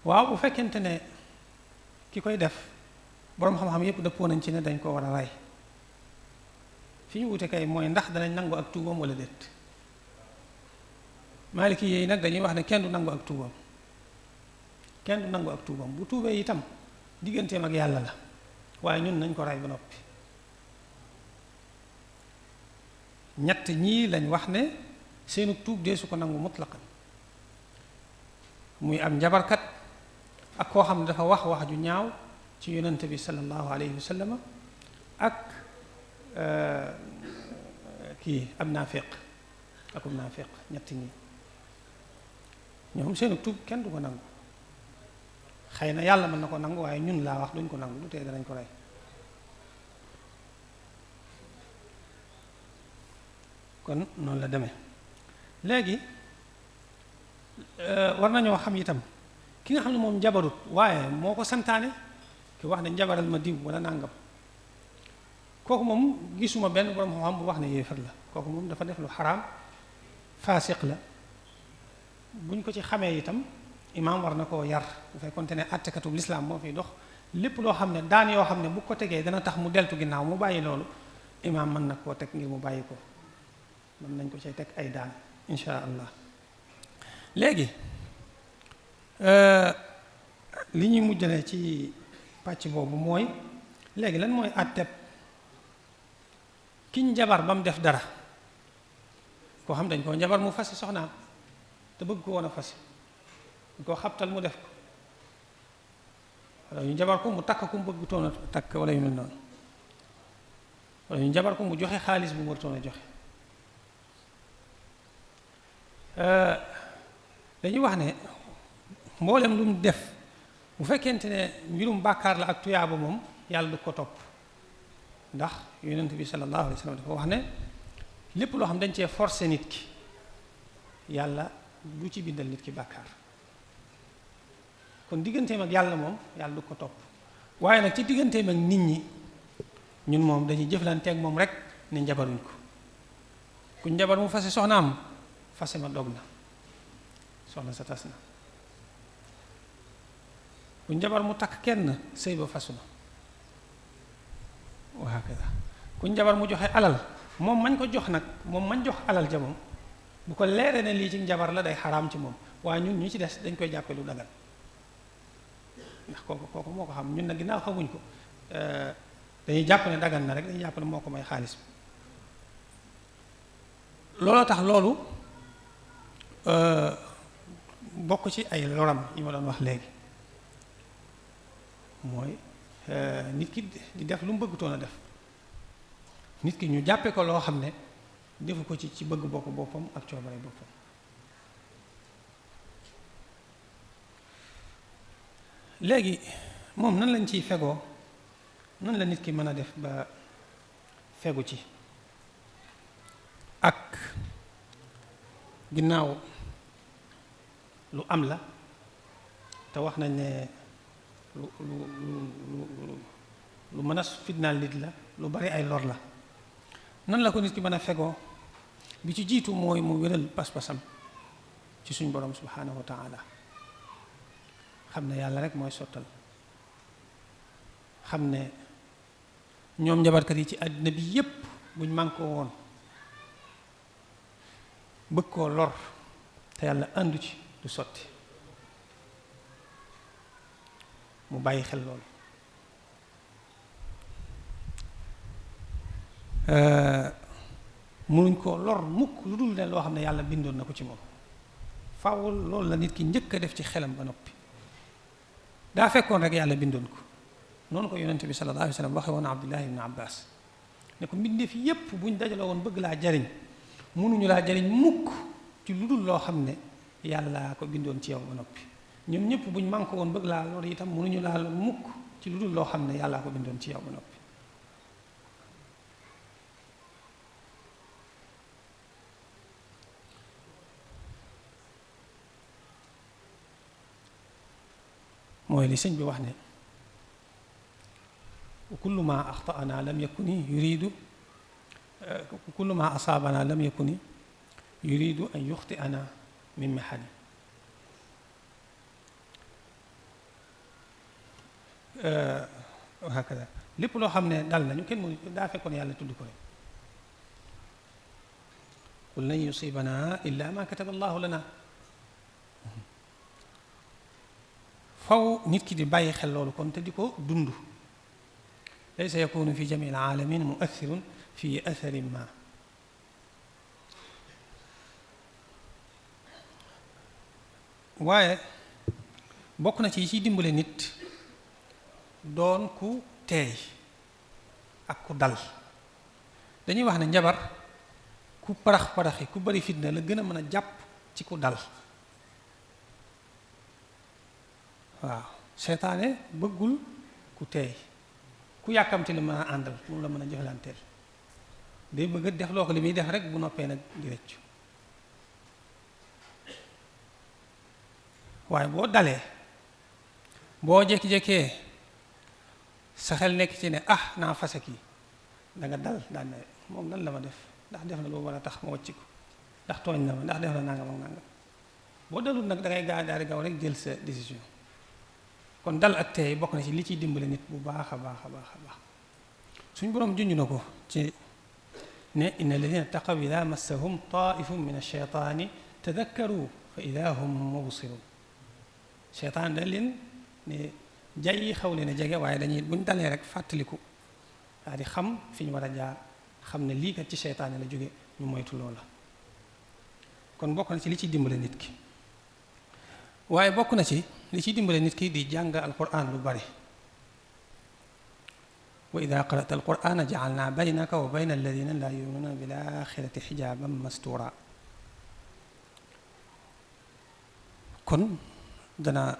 Speaker 3: waaw bu fekkente ne ki koy def boroom xam-xam yépp dëppoo nañ ci ne dañ ko war a rey fi ñu wute kay mooy ndax danañ nangu ak tuubam wala déet maaliki yi nag dañuy wax ne kenn du nangu ak tuubam bu tuubee itam digganteem ak yàlla la waaye ñun nañ ko rey ba noppi ñett ñii lañ wax ne seenu tuub dee su ko nangu mutlaqan muy am njabarkat ak koo xam ne dafa wax ju ñaaw ci yonente bi sallallahu alayhi wa sallam ak kii ab naafiq ñett ñi ñoom seenu tuub kenn du ko nangu xëy na yàlla mën na ko nangu waaye ñun laa wax duñ ko nangu du tee danañ ko rey kon noonu la demee léegi war nañoo xam itam ki nga xam ne moom njabarut waaye moo ko santaane ki wax ne njabaral ma diw wala nàngam kooku moom gisuma benn borom xam-xam bu wax ne yéefar la kooku moom dafa def lu xaraam faasiq la buñ ko ci xamee itam imaam war na koo yar bu fekkonte ne àttekatub lislaam moo fiy dox lépp loo xam ne daan yoo xam ne bu ko tegee dana tax mu deltu ginnaaw mu bàyyi loolu imaam mën na koo teg ngir mu bàyyi ko mën nañ ko cay teg ay daan insha allah. léegi li ñuy mujjale ci pàcc boobu mooy léegi lan mooy àtteb kiñ jabar ba mu def dara koo xam dañ koo jabar mu fasi soxnaam te bëgg ko woon a fasi dañ koo xabtal mu def ko wala ñu jabar ko mu takk ku mu bëgg toon a takk wala yu mel noonu wala ñu jabar ko mu joxe xaalis bu mu war toon a joxe dañuy wax ne mboolem lu mu def bu fekkente ne mbirum bàkkaar la ak tuyaaba moom yàlla du ko topp ndax yonent bi sallallahu alayhi wa sallam dafa wax ne lépp loo xam dañ cee forcé nit ki yàlla du ci bindal nit ki bàkkaar kon digganteem ak yàlla moom yàlla du ko topp waaye nag ci digganteem ak nit ñi ñun moom dañuy jëflanteeg moom rek ne njabaruñ ko ku njabar mu fase soxnaam fase ma dog na soxna sa tas na ku njabar mu takk kenn sëy ba fasu na waa kay ku njabar mu joxe alal moom mañ ko jox nag moom mañ jox alal ja moom bu ko leeree ne lii ci njabar la day xaraam ci moom waaye ñun ñu ci des dañ koy jàppe lu dagan ndax kooku moo ko xam ñun nag ginnaaw xamuñ ko dañuy jàpp ne dagan na rek dañuy jàpp ne moo ko may xaalis bi looloo tax loolu bokk ci ay loram yi ma doon wax léegi mooy nit ki di def lu mu bëggutoon a def nit ki ñu jàppe ko loo xam ne defu ko ci bëgg bokk boppam ak coobare boppam léegi moom nan lañ ciy fegoo nan la nit ki mën a def ba fegu ci ak ginnaaw lu am la te wax nañ ne lu mën a fitnaal nit la lu bari ay lor la nan la ko nit ki mën a fegoo bi ci jiitu mooy mu wéral pas-pasam ci suñ borom subhanahu wa taala xam ne yàlla rek mooy sottal xam ne ñoom njabarkat yi ci àddina bi yépp buñ mànkoo woon bëgg koo lor te yàlla àndu ci du sotti mu bàyyi xel loolu mënuñ koo lor mukk lu dul ne loo xam ne yàlla bindoon na ko ci moom faaw loolu la nit ki njëkk a def ci xelam ba noppi daa fekkoon rek yàlla bindoon ko noonu ko yonent bi sallallahu alayhi wa sallam waxe woon Abdullah ibn Abbas ne ko mbindeef yépp buñ dajaloo woon bëgg laa jariñ mënuñu laa jariñ mukk ci lu dul loo xam ne yàlla ko bindoon ci yow ba noppi ñoom ñëpp buñ mànko woon bëgg laa lor itam mënuñu laa lor mukk ci lu dul loo xam ne yàlla ko bindoon ci yow ba noppi mooy li sëñ bi wax ne kullu ma axtaana lam yakuni yuridu kullu ma asaabana lam yakuni yuridu an yuxtiana min mahani hakada lépp loo xam ne dal nañu kenn mënu daa fekkoon yàlla tudd ko rek qul lan yusibana illa ma kataba allahu lana faw nit ki di bàyyi xel loolu kon te di ko dund laysa yakunu fi jami alaalamin muathirun fi atharin ma waaye bokk na ci yi ciy dimbale nit doon ku teey ak ku dal dañuy wax ne njabar ku parax paraxi ku bari fitna la gën a mën a jàpp ci ku dal waaw seytaane bëggul ku teey ku yàkkamti la mën a àndal moom la mën a jëflanteel day bëgg def loo ko li muy def rek bu noppee nag di rëccu waaye boo dalee boo jékki-jékkee sa xel nekk ci ne ah naa fase kii da nga dal daan ne moom lan la ma def ndax def na lu war a tax ma wàcc ko ndax tooñ na ma ndax def na nangam ak nangam boo dalul nag da ngay daal di gaaw rek jël sa décision. kon dal ak tey bokk na ci li ciy dimbale nit bu baax a baax a baax a baax suñ boroom junj na ko ci ne inna alladina taqaw ida massahum taifun min alcheytaani tadakkaru fa ida hum mubsirun cheytaan dañ leen ne jay xaw leen a jege waaye dañuy buñ dalee rek fàttaliku daal di xam fi ñu war a jaar xam ne lii kat ci cheytaane la jóge ñu moytu loola kon bokk na ci li ciy dimbale nit ki waaye bokk na ci li ciy dimbale nit ki di jàng alquran lu bari wa ida qara'ta alqurana ja'alna baynaka wa bayna alladina la yu'minuna bil axirati xijaban mastura kon dana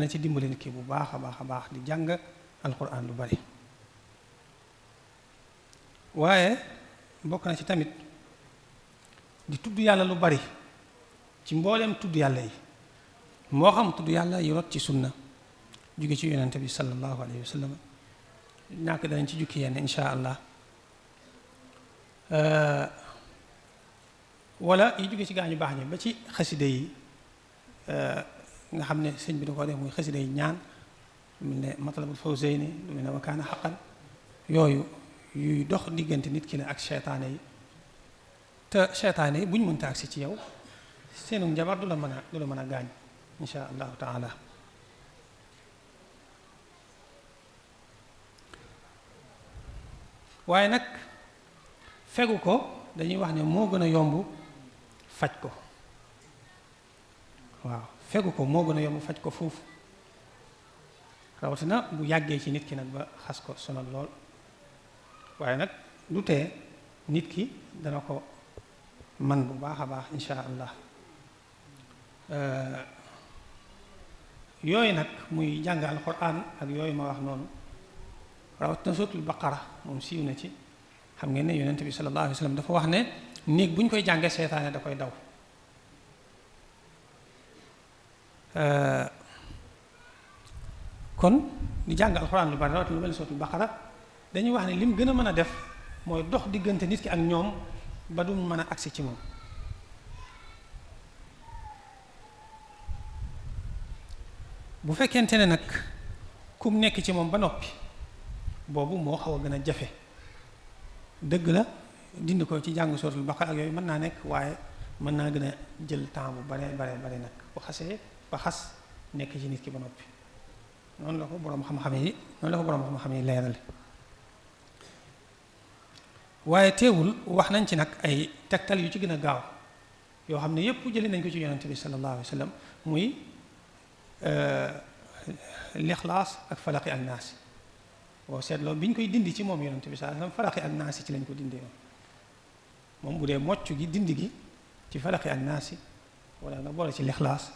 Speaker 3: ci dimbale nit ki bu baax a baax a baax di jàng alquran lu bari waaye bokk na ci tamit di tudd yàlla lu bari ci mbooleem tudd yàlla yi moo xam tudd yàlla yi rot ci sunna jóge ci yonente bi sallallahu alayhi wa sallam ñàkk danañ ci jukki yenn insha allah wala yi jóge ci gaañu baax ñi ba ci xasida yi nga xam ne sëñ bi da ko def muy xasida yi ñaan lu mel ne matlabul fawzayni lu mel ne wakaana xaqan yooyu yuy dox diggante nit ki la ak seytaane yi te seytaane yi buñ mënta agsi ci yow seenu njabar du la mën a gaañ insha allahu taala waaye nag fegu ko dañuy wax ne moo gën a yomb faj ko waaw fegu ko moo gën a yomb faj ko foofu rawatina bu yàggee ci nit ki nag ba xas ko sonal lool waaye nag du tee nit ki dana ko man bu baax a baax insha allah yooyu nag muy jàng alquran ak yooyu ma wax noonu rawatina suratul baqara moom siiw na ci xam ngeen ne yonent bi sallallahu alayhi wa sallam dafa wax ne néeg bu ñu koy jàngee seytaane da koy daw kon di jàng alquran lu bari rawatina lu mel ni suratul baqara dañuy wax ne lim gën a mën a def mooy dox diggante nit ki ak ñoom ba du mën a agsi ci moom bu fekkente ne nag kum nekk ci moom ba noppi boobu moo xaw a gën a jafe dëgg la dindi ko ci jàng suratul baqara ak yooyu mën naa nekk waaye mën naa gën a jël temps bu bare nag bu xasee ba xas nekk ci nit ki ba noppi noonu la ko boroom xam-xam yi leerale waaye teewul wax nañ ci nag ay tegtal yu ci gën a gaaw yoo xam ne yépp jëlee nañ ko ci yonente bi sallallahu alayhi wa sallam muy lixlaas ak falaqi ak naasi boo seetloo bi ñu koy dindi ci moom yonente bi sallallahu alayhi wa sallam falaqi ak naasi ci lañ ko dindee moom bu dee mocc gi dindi gi ci falaqi ak naasi wala nga boole ci lixlaas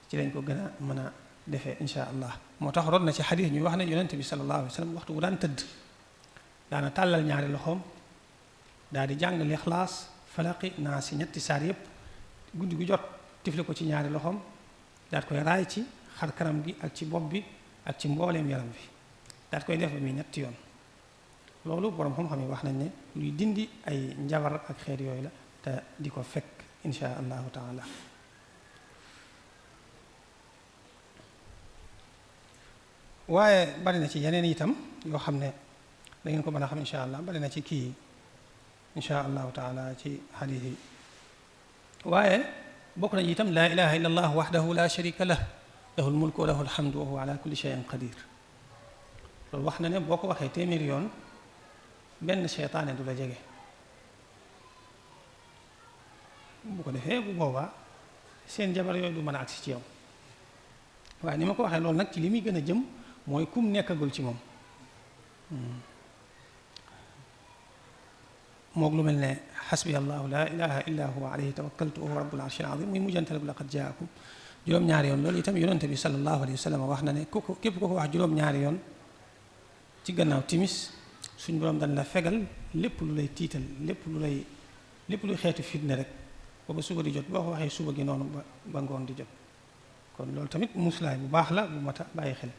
Speaker 3: ci lañ ko gën a mën a defee insha allah moo tax rod na ci xadiis ñuy wax ne yonente bi sallallahu alayhi wa sallam waxtu bu daan tëdd daana tàllal ñaari loxoom daal di jàng lixlaas falaqi naasi ñetti saar yépp guddi gu jot tifle ko ci ñaari loxoom daal koy raay ci xar kanam gi ak ci bopp bi ak ci mbooleem yaram bi daal koy def ba muy ñetti yoon loolu boroom xam-xam yi wax nañ ne luy dindi ay njabar ak xeet yooyu la te di ko fekk insha allahu taala waaye bari na ci yeneen itam yoo xam ne da ngeen ko mën a xam insha allah bari na ci kii insha allahu taala ci xadiis yi waaye bokk na itam laa ilaha illa allah waxdahu la sharika lah lahu lmulku wa lahu alhamdu wa huwa ala kulli shay'in qadir loolu wax na ne boo ko waxee téeméeri yoon benn seytaane du la jege bu ko defee bu boobaa seen jabar yooyu du mën a agsi ci yow waaye ni ma ko waxee loolu nag ci li muy gën a jëm mooy kum nekkagul ci moom moog lu mel ne xasbi allahu la ilaha illa huwa alayhi tawakkaltu wa huwa rabbul arshil azim muy mujjantal bu laqad jaakum juróom-ñaari yoon loolu itam yonente bi sallallahu alayhi wa sallam wax na ne képp ko wax juróom-ñaari yoon ci gannaaw timis suñ boroom dañ la fegal lépp lu lay tiital lépp luy xeetu fitne rek booba suba di jot boo ko waxee suba gi noonu ba ngoon di jot kon loolu tamit muslaay bu baax la bu mat a bàyyi xel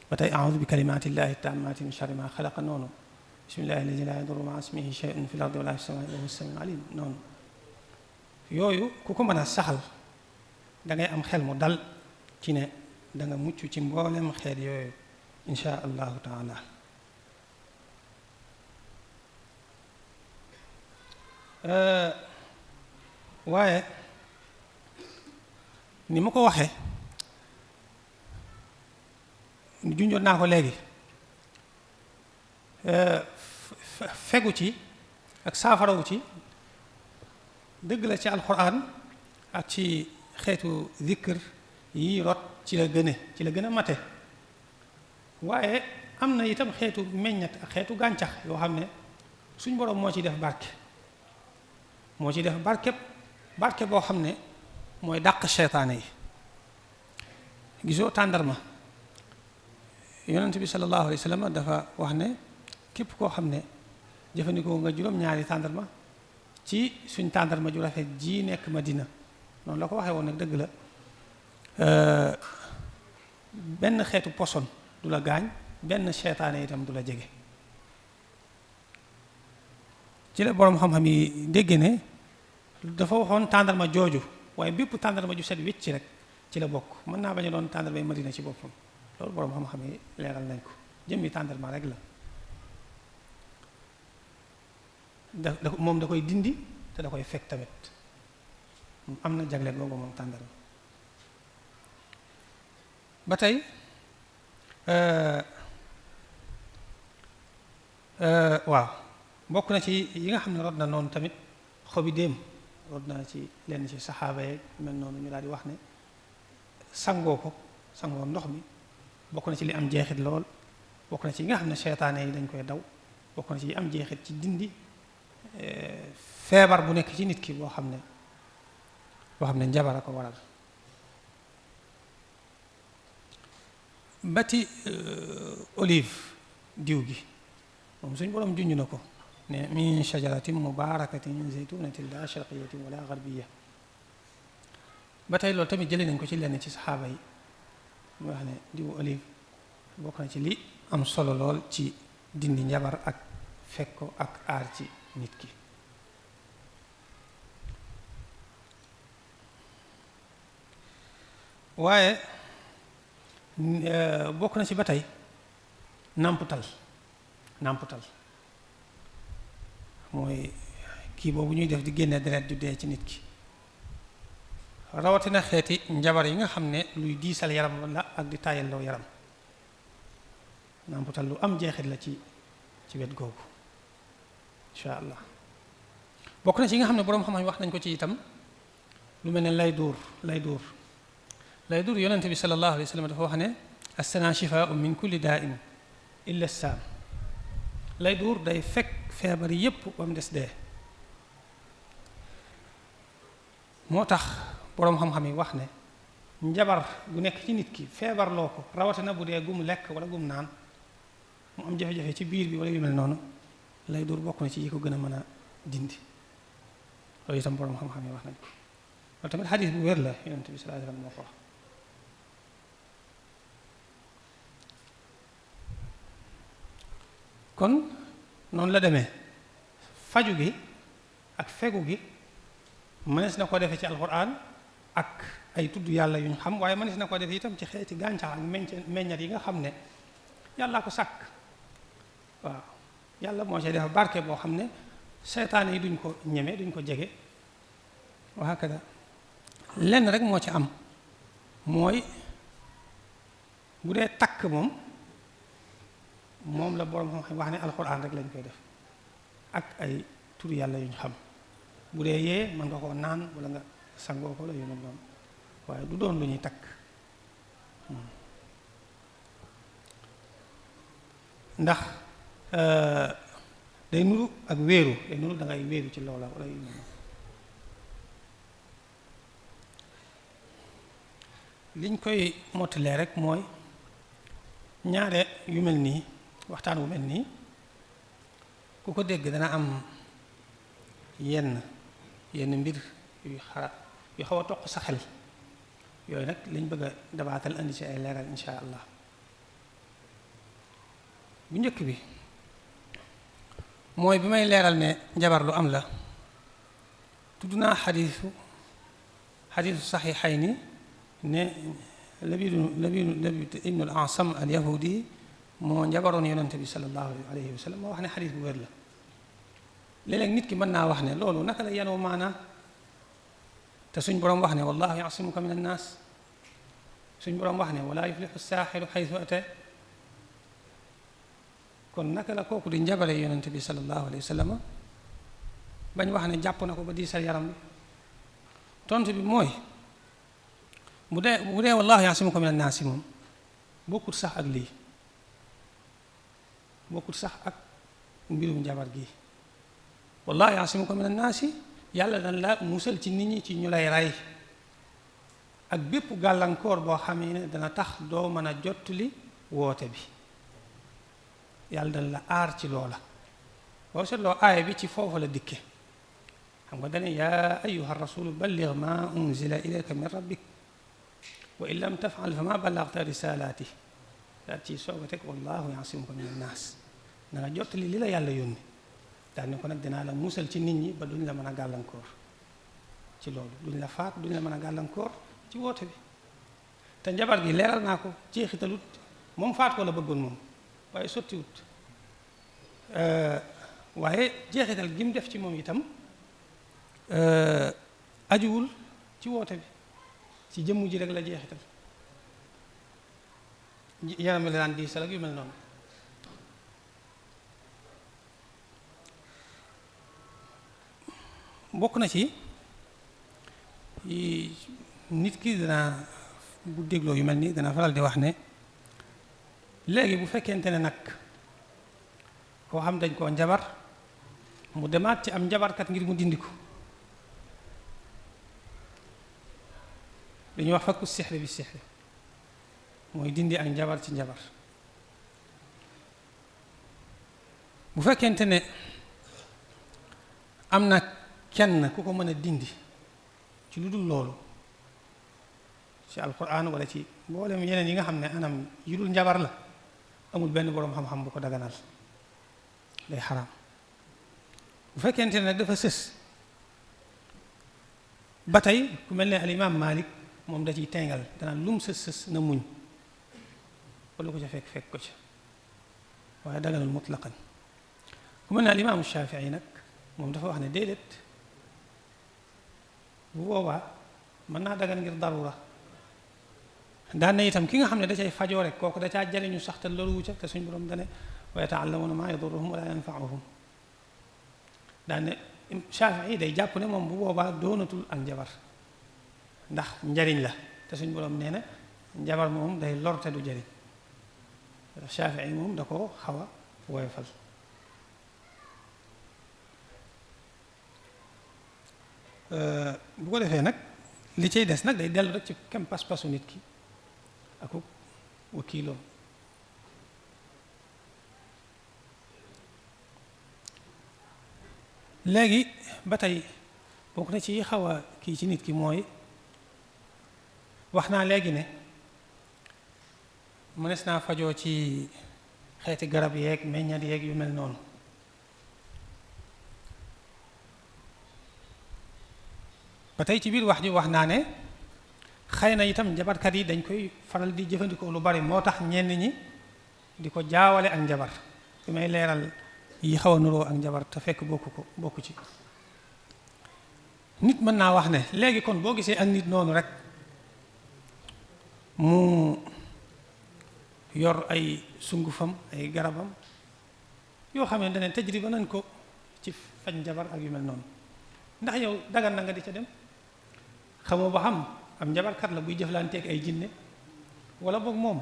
Speaker 3: ba tey a'uudu bi kalimaatillahi taammaati min sharri ma xalaqa noonu bismillahi alladi laa yadurru ma'a ismihi shay'un fil ardi wa laa fis samaa'i wa huwa as-samii'ul aliim noonu yooyu ku ko mën a saxal da ngay am xel mu dal ci ne da nga mucc ci mboolem xeet yooyu insha allahu taala. waaye ni ma ko waxee junjoon naa ko léegi, fegu ci ak saafarawu ci dëgg la ci alxuraan ak ci xeetu zikr yi rot ci la gën a mate, waaye am na itam xeetu meññat ak xeetu gàncax yoo xam ne suñ boroom moo ci def barke, moo ci def barke boo xam ne mooy dàq seytaane yi. gisoo tàndarma, yonent bi sallallahu alayhi wa sallam dafa wax ne képp koo xam ne jëfandikoo nga juróom-ñaari tàndarma ci suñ tàndarma ju rafet ji nekk Madina, noonu la ko waxee woon nag dëgg la, benn xeetu poson du la gaañ, benn seytaane itam du la jege. ci la boroom xam-xam yi dégg ne dafa waxoon tàndarma jooju, waaye bépp tàndarma ju set wécc rek ci la bokk, mën naa bañ a doon tàndarmay Madina ci boppam, loolu boroom xam-xam yi leeral nañ ko, jëmmi tàndarma rek la. moom da koy dindi te da koy fekk tamit, am na jagle googu moom tàndarma. ba tey waaw bokk na ci yi nga xam ne rod na noonu tamit xobi déem, rod na ci lenn ci saxaaba yeeg mel noonu ñu daal di wax ne sangoo ndox mi bokk na ci li am jeexit lool, bokk na ci yi nga xam ne seytaane yi dañ koy daw, bokk na ci yi am jeexit ci dindi feebar bu nekk ci nit ki boo xam ne njabar a ko waral. bati olive diw gi moom suñ boroom junj na ko ne min shajaratin mubarakatin zaytunatin la sharqiyatin wala garbiya. ba tey loolu tamit jëlee nañ ko ci lenn ci saxaaba yi mu wax ne diwu olive bokk na ci li am solo lool ci dindi njabar ak fekk ko ak aar ci nit ki. waaye bokk na ci ba tey nàmputal mooy kii boobu ñuy def di génne deret ju dee ci nit ki, rawatina xeeti njabar yi nga xam ne luy diisal yaram la ak di tàyyalloo yaram, nàmputal lu am jeexit la ci wet googu insha allah. bokk na ci yi nga xam ne boroom xam-xam wax nañ ko ci itam lu mel ne lay duur yonente bi sallallahu alayhi wa sallam dafa wax ne as-sanaa shifaa'un min kulli daa'in illa as-saam. lay duur day fekk feebar yépp ba mu des dee, moo tax boroom xam-xam yi wax ne njabar gu nekk ci nit ki feebar loo ko, rawatina bu dee gum lekk wala gum naan mu am jafe-jafe ci biir bi wala yu mel noonu, lay duur bokk na ci yi ko gën a mën a dindi. loolu itam boroom xam-xam yi wax nañ ko, loolu tamit xadiis bu wér la, yonent bi sallallahu alayhi wa sallam moo ko wax. kon noonu la demee, faju gi ak fegu gi mënees na ko defee ci alxuraan ak ay tudd yàlla yu ñu xam, waaye mënees na ko defee itam ci xeeti gàncax ak meññat yi nga xam ne yàllaa ko sàkk. waaw yàlla moo ci def barke boo xam ne seytaane yi duñ ko ñeme, duñ ko jege, wa hakada. lenn rek moo ci am, mooy bu dee takk moom la boroom xam-xam wax ne alxuraan rek lañ koy def ak ay tur yàlla yu ñu xam. bu dee yee mën nga koo naan wala nga sangoo ko la yu mel noonu, waaye du doon lu ñuy takk. ndax day nuru ak wéeru, day nuru da ngay wéeru ci loola wala yu mel noonu. liñ koy mottalee rek mooy ñaare yu mel nii, waxtaan wu mel nii ku ko dégg dana am yenn mbir yu xaw a toq sa xel, yooyu nag liñ bëgg a dabaatal indi ci ay leeral insha allah. bu njëkk bi mooy bi may leeral ne njabar lu am la, tudd naa xadiisu saxiixayni ne Labid ibnu al-Asam al-Yahudi moo njabaroon yonente bi sallallahu alayhi wa sallam moo wax ne xadis bu wér la. léeg-léeg nit ki mën naa wax ne loolu naka la yanoo maanaa te suñ boroom wax ne wallahu yasimuka min annaas, suñ boroom wax ne wala yuflixu saaxiru xaytu ate. kon naka la kooku di njabare yonente bi sallallahu alayhi wa sallam bañ wax ne jàpp na ko ba diisal yaram bi? tontu bi mooy bu dee wallahu yasimuka min annaas moom bokkut sax ak lii, bokkut sax ak mbirum njabar gi. wallahu yasimuka min annaasi yàlla dañ la musal ci nit ñi ci ñu lay rey ak bépp gàllankoor boo xamee ne dana tax doo mën a jottali woote bi, yàlla dañ la aar ci loola. boo seetloo aaya bi ci foofu la dikke, xam nga dane yaa ayyuha rasulu balligh ma unzila ilayka min rabbik wa in lam tafal fa ma ballagta risalaati, daal ci soog a teg wallahu yasimuka min annaas, na nga jottali li la yàlla yónni. daal ne ko nag dinaa la musal ci nit ñi ba duñ la mën a gàllankoor ci loolu, duñ la faat, duñ la mën a gàllankoor ci woote bi. te njabar gi leeral naa ko jeexitalut, moom faat ko la bëggoon moom waaye sottiwut, waaye jeexital gi mu def ci moom itam ajuwul ci woote bi, ci jëmm ji rek la jeexital. yaram la daan diisal ak yu mel noonu. bokk na ci nit ki dana bu dégloo yu mel nii dana faral di wax ne léegi bu fekkente ne nag koo xam dañ koo njabar mu demaat ci am njabarkat ngir mu dindi ko, dañuy wax fakku sixri bi sixri, mooy dindi ak njabar ci njabar. bu fekkente ne am na kenn ku ko mën a dindi ci lu dul loolu ci alquran wala ci mboolem yeneen yi nga xam ne anam yu dul njabar la, amul benn boroom xam-xam bu ko daganal, day xaraam. bu fekkente ne nag dafa sës ba tey ku mel ne al imam Malik moom da ciy tengal danaan lum sës na muñ wala ko ca fekk ko ca, waaye daganal mutlaqan. ku mel ne al imam Shafii nag moom dafa wax ne déedéet, bu boobaa mën naa dagan ngir darura. daan na itam ki nga xam ne da cay fajoo rek kooku da caa jariñu sax te loolu wu ca, te suñ borom dane wa yata'allamuna maa yadurruhum wala yanfa'uhum. daan ne Shafii day jàpp ne moom bu boobaa doonatul ak njabar ndax njariñ la, te suñ borom nee na njabar moom day lor te du jariñ. Shafii moom da ko xaw a woyofal. bu ko defee nag li cay des nag day dellu rek ci kem pas-pasu nit ki ak wakiiloom. léegi ba tey bokk na ci xaw a kii ci nit ki mooy wax naa léegi ne mënees naa fajoo ci xeeti garab yeeg meññat yeeg yu mel noonu. ba tey ci biir wax ji wax naa ne xëy na itam njabarkat yi dañ koy faral di jëfandikoo lu bari, moo tax ñenn ñi di ko jaawale ak njabar. fi may leeral yi xaw a nuroo ak njabar te fekk bokku ci. nit mën naa wax ne léegi kon boo gisee ak nit noonu rek mu yor ay sungufam ay garabam yoo xam ne dane tajriba nañ ko ci faj njabar ak yu mel noonu, ndax yow dagan na nga di ca dem? xamoo ba xam am njabarkat la buy jëflanteeg ay jinne wala boog moom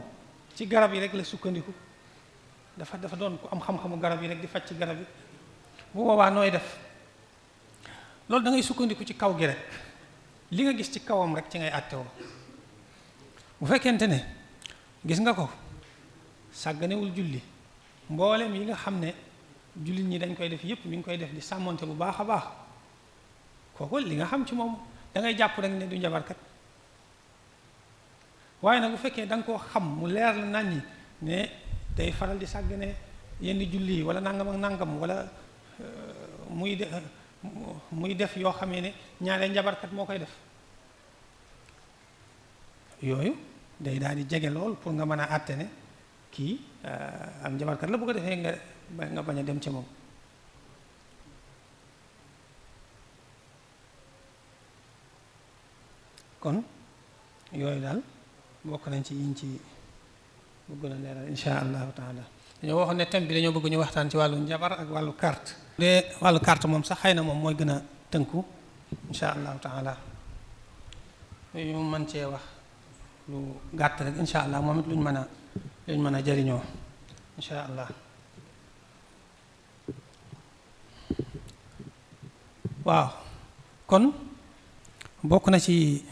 Speaker 3: ci garab yi rek la sukkandiku, dafa doon ku am xam-xamu garab yi rek di faj ci garab yi. bu boobaa nooy def? loolu da ngay sukkandiku ci kaw gi rek, li nga gis ci kawam rek ci ngay àttewoo. bu fekkente ne gis nga ko sàgganewul julli, mboolem yi nga xam ne jullit ñi dañ koy def yépp mi ngi koy def di sàmmonte bu baax a baax, kooku li nga xam ci moom da ngay jàpp rek ne du njabarkat. waaye nag bu fekkee da nga koo xam mu leer la naññi ne day faral di sàggane yenn julli yi wala nangam ak nangam, wala muy def yoo xamee ne ñaaree njabarkat moo koy def, yooyu day daal di jege lool pour nga mën a àtte ne kii am njabarkat la, bu ko defee nga bañ a dem ci moom. kon yooyu daal bokk nañ ci yiñ ci bëgg na leeral insha allahu taala. dañoo waxoon ne thème bi dañoo bëgg ñu waxtaan ci wàllu njabar ak wàllu carte. bu dee wàllu carte moom sax xëy na moom mooy gën a tënku insha allahu taala, ñu mën cee wax lu gàtt rek insha allah, moom it luñ mën a jariñoo insha allah. waaw kon bokk na ci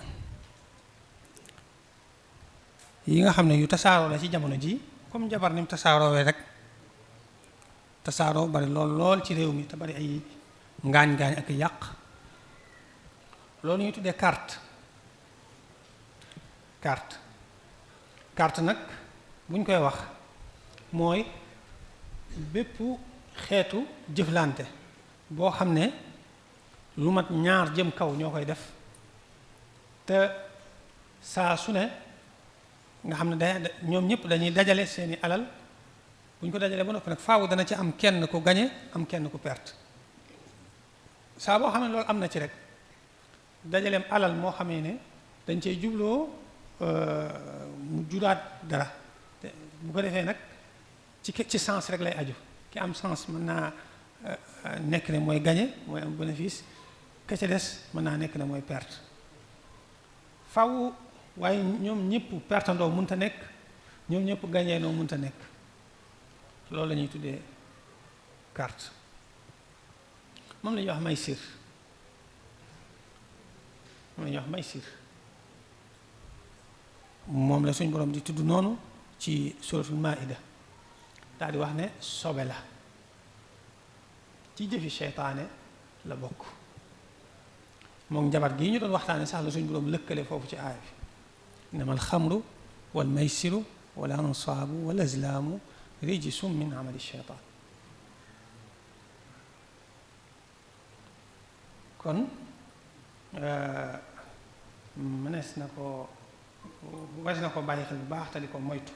Speaker 3: yi nga xam ne yu tasaaroo la ci jamono ji, comme njabar ni mu tasaaroowee rek, tasaaroo bari lool ci réew mi te bari ay ngaañ-ngaañ ak yàq, loolu ñu tuddee carte nag buñ koy wax mooy bépp xeetu jëflante boo xam ne lu mat ñaar jëm kaw ñoo koy def, te saa su ne nga xam ne ñoom ñëpp dañuy dajale seeni alal, bu ñu ko dajalee ba noppi nag faaw dana ci am kenn ku gañe am kenn ku perte. saa boo xam ne loolu am na ci rek, dajaleem alal moo xamee ne dañ cey jubloo mu juraat dara, te bu ko defee nag ci sens rek lay aju. ki am sens mën naa nekk ne mooy gañe, mooy am bénéfice, ka ca des mën naa nekk ne mooy perte. faw waaye ñoom ñëpp pertandoo mënta nekk, ñoom ñëpp gañee noo mënta nekk. loolu la ñuy tuddee carte. moom la ñuy wax maysir, moom la suñ borom di tudd noonu ci suratul maida, daal di wax ne sobe la, ci jëfi seytaane la bokk. moom njabar gii ñu doon waxtaane sax la suñ borom lëkkale foofu ci aaya bi, innama alxamru wal maysiru wal ansaabu wal azlaamu rijsum min amali sheytaan. kon mënees na ko bàyyi xel bu baax te di ko moytu.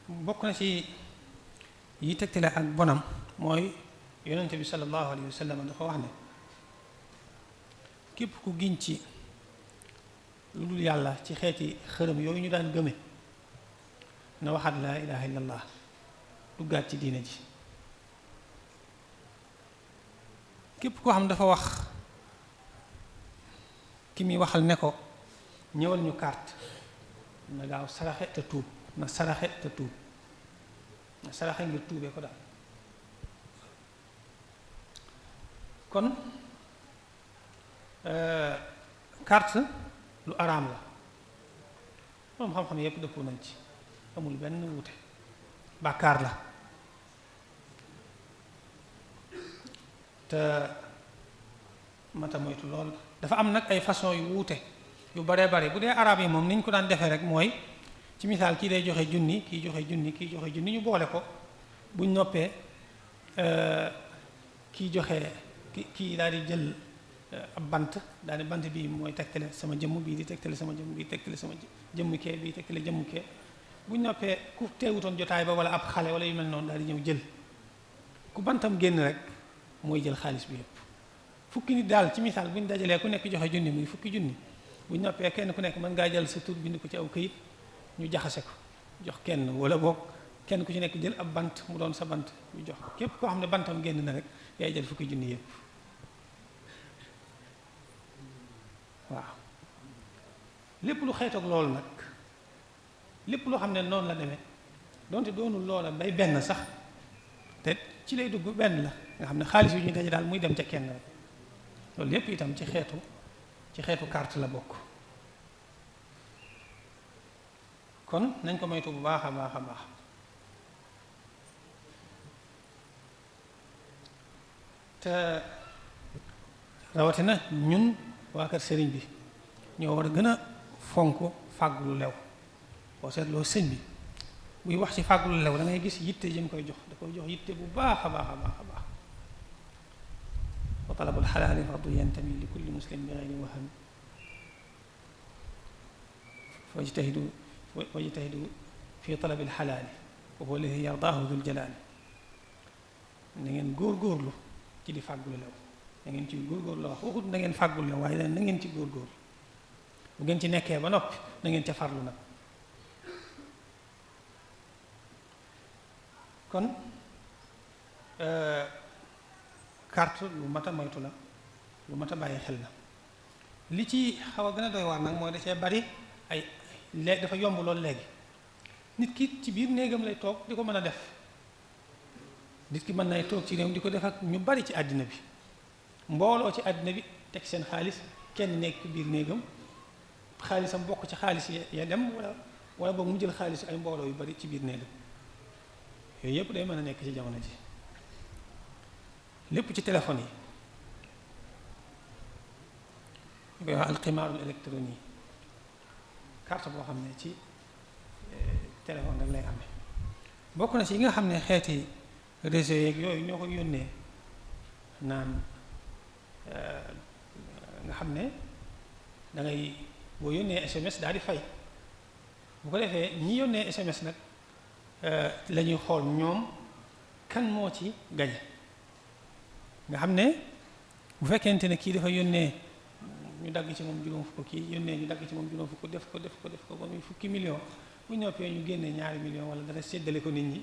Speaker 3: bokk na ci yi tegtale ak bonam mooy yonente bi sallallahu alayhi wa sallam dafa wax ne képp ku giñ ci lu dul yàlla ci xeeti xërëm yooyu ñu daan gëme na waxaat laa ilaha illallah, duggaat ci diine ji. képp koo xam dafa wax ki muy waxal ne ko ñëwal ñu carte, na gaaw saraxe te tuub, na saraxe ngir tuubee ko daal. kon carte lu araam la, moom xam-xam yépp dëppoo nañ ci, amul benn wuute, bàkkaar la. te mata moytu lool. dafa am nag ay façon yu wuute yu baree bare. bu dee arab yi moom ni ñu ko daan defee rek mooy ci misaal kii day joxe junni, kii joxe junni, ñu boole ko, buñ noppee kii daal di jël ab bant, daal di bant bii mooy tegtale sama jëmm, bii di tegtale sama jëmm, bii tegtale sama jëmm kee, bii tegtale jëmm kee. buñ noppee ku teewutoon jotaay ba wala ab xale wala yu mel noonu daal di ñëw jël, ku bantam génn rek mooy jël xaalis bi yëpp. fukki nit daal ci misaal bu ñu dajalee ku nekk joxe junni muy fukki junni, bu ñu noppee kenn ku nekk mën ngaa jël sa tur bind ko ci aw këyit, ñu jaxase ko jox kenn, wala boog kenn ku ci nekk jël ab bant mu doon sa bant ñu jox ko. képp koo xam ne bantam génn na rek yaay jël fukki junni yëpp. waaw lépp lu xeetoog loolu nag, lépp loo xam ne noonu la demee, donte doonul loola bay benn sax, te ci lay dugg benn la, nga xam ne xaalis yu ñuy daje daal muy dem ca kenn rek, loolu lépp itam ci xeetu carte la bokk. kon nañ ko moytu bu baax a baax a baax. te rawatina ñun waa kër sëriñ bi ñoo war a gën a fonk fàggu lu lew. boo seetloo sëñ bi buy wax ci fàggu lu lew da ngay gis yitte jëm koy jox, da koy jox yitte bu baax a baax a baax a baax. ba talabul xalaali fardu yantami li kulli muslim bi gayri waham wajtahidu fi talabil xalaali wa huwa alladi yardaahu dul jalaali. na ngeen góorgóorlu ci di fàggulu lew, na ngeen ci góorgóorlu la wax, waxut na ngeen fàggul lew waaye na ngeen ci góorgóorlu. bu ngeen ci nekkee ba noppi na ngeen ca farlu nag. kon carte lu mat a moytu la, lu mat a bàyyi xel la. li ci xaw a gën a doy waar nag mooy da cee bari ay léegi dafa yomb loolu léegi. nit ki ci biir néegam lay toog di ko mën a def. nit ki mën nay toog ci réew di ko def ak ñu bari ci àddina bi, mbooloo ci àddina bi teg seen xaalis, kenn nekk biir néegam xaalisam bokk ci xaalis ya dem wala boog mu jël xaalis ay mbooloo yu bari ci biir néegam. yooyu yëpp day mën a nekk ci jamono ji, lépp ci téléphone yi ñu koy wax alximaarul électronique, carte boo xam ne ci téléphone rek lay amee. bokk na ci yi nga xam ne xeeti réseau yeeg yooyu ñoo ko yónnee naan nga xam ne da ngay boo yónnee SMS daal di fay. bu ko defee ñi yónnee SMS nag la ñuy xool ñoom kan moo ci gañe. nga xam ne bu fekkente ne kii dafa yónnee ñu dagg ci moom juróom fukk, kii yónnee ñu dagg ci moom juróom fukk, def ko ba muy fukki million, bu ñoppee ñu génnee ñaari million wala dara séddale ko nit ñi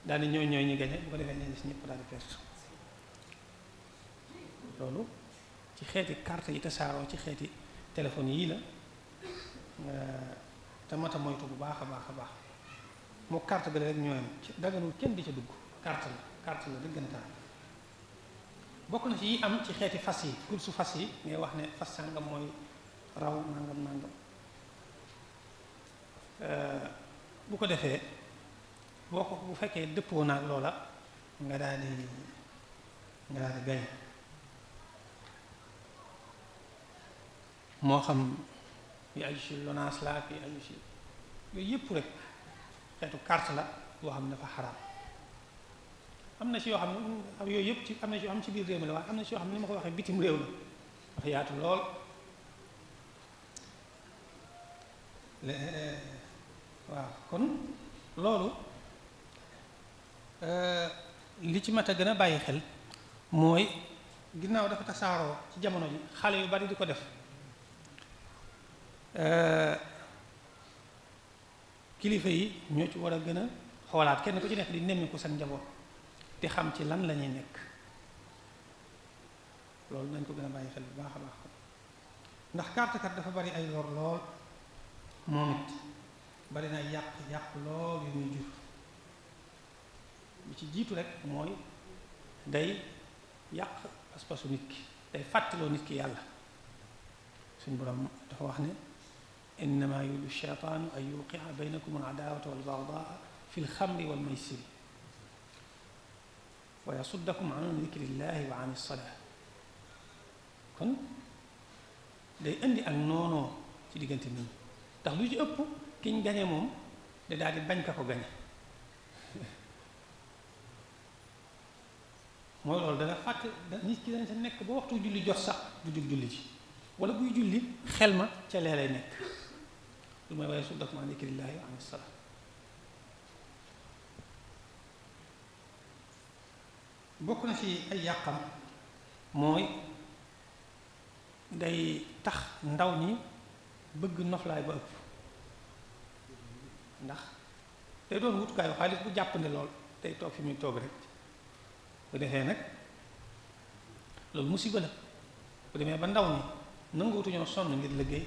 Speaker 3: daal di ñooy ñu gañe. bu ko defee ñenn si ñëpp daal di perte. loolu ci xeeti carte yi tasaaroo ci xeeti téléphone yii la te mat a moytu bu baax a baax a baax. moo carte bi rek ñooyam ci daganul kenn di ca dugg. carte la dëggantaan. bokk na ci yi am ci xeeti fas yi, course fas yi ngay wax ne fas sàngam mooy raw nangam bu ko defee bu fekkee dëppoo naag loola nga daal di gañ. moo xam yu aju ci LONASE la ak yu aju ci yooyu yëpp rek xeetu carte la boo xam ne dafa xaraam. am na ci yoo xam ne yooyu yëpp ci am na ci yoo xam ci biir réew mi la waaye am na ci yoo xam ne ni ma ko waxee bitim réew la dafa yaatu lool. waaw kon loolu li ci mat a gën a bàyyi xel mooy ginnaaw dafa tasaaroo ci jamono ji xale yu bari di ko def. kilifa yi ñoo ci war a gën a xoolaat, kenn ku ci nekk di nemmiku seen njaboot di xam ci lan la ñuy nekk. loolu nañ ko gën a bàyyi xel bu baax a baax ndax carte kat dafa bari ay lor lool, moom it bari na yàq lool yu muy jur. bi ci jiitu rek mooy day yàq pas-pasu nit ki, day fàttaloo nit ki yàlla. suñ borom dafa wax ne innama yuridu shaytaanu an yuqia baynakum al adaawata wal bagdaa fi l xamri wal maysiri wa yasuddakum an dikrillahi wa an salaa. kon day indi ak noonoo ci diggante nit ñi, ndax lu ci ëpp kiñ gañe moom da daal di bañ ka ko gañe. mooy loolu dana fàtte nit ki dañ sa nekk ba waxtu julli jot sax du jug julli ji, wala buy julli xel ma ca lee lay nekk. lu may waaye suddakum an dikrillahi wa an salaa. bokk na ci ay yàqam mooy day tax ndaw ñi bëgg noflaay ba ëpp, ndax day doon wutukaayu xaalis bu jàppande lool, day toog fi muy toog rek. bu defee nag loolu musiba la. bu demee ba ndaw ñi nanguutuñoo sonn ngir liggéey,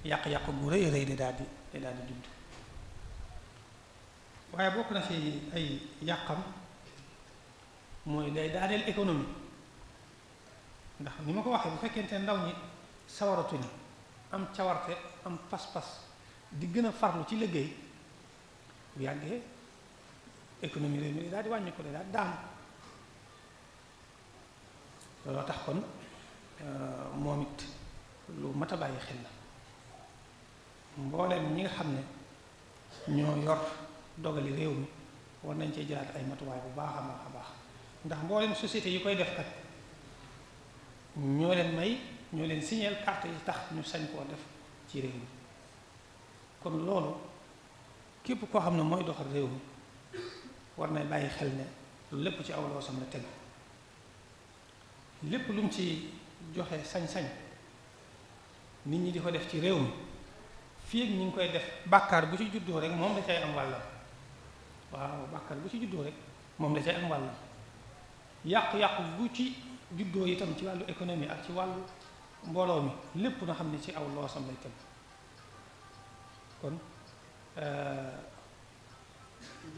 Speaker 3: yàq-yàq bu rëy rëy day daal di judd. waaye bokk na ci ay yàqam mooy day daaneel économie, ndax ni ma ko waxee bu fekkente ndaw ñi sawaratuñu am cawarte am pas-pas di gën a farlu ci liggéey, bu yàggee économie réew mi daal di wàññi ko day daal di daanu. looloo tax kon moom it lu mat a bàyyi xel la. mbooleem ñi nga xam ne ñoo yor dogali réew mi war nañ cee jëlaat ay matuwaay bu baax a baax a baax, ndax mbooleem société yi koy def kat ñoo leen signeel carte yi tax ñu sañ koo def ci réew mi kon loolu képp koo xam ne mooy doxal réew mi war nay bàyyi xel ne lu lépp ci aw loosam la tegu lépp lu mu ci joxe sañ-sañ nit ñi di ko def ci réew mi fii ak ñi ngi koy def bàkkaar bu ci juddoo rek moom da cay am wàllam waaw bàkkaar bu ci juddoo rek moom da cay am wàllam yàqu-yàqu bu ci juddoo itam ci wàllu économie ak ci wàllu mbooloo mi lépp na xam ne ci aw loosam lay tegu kon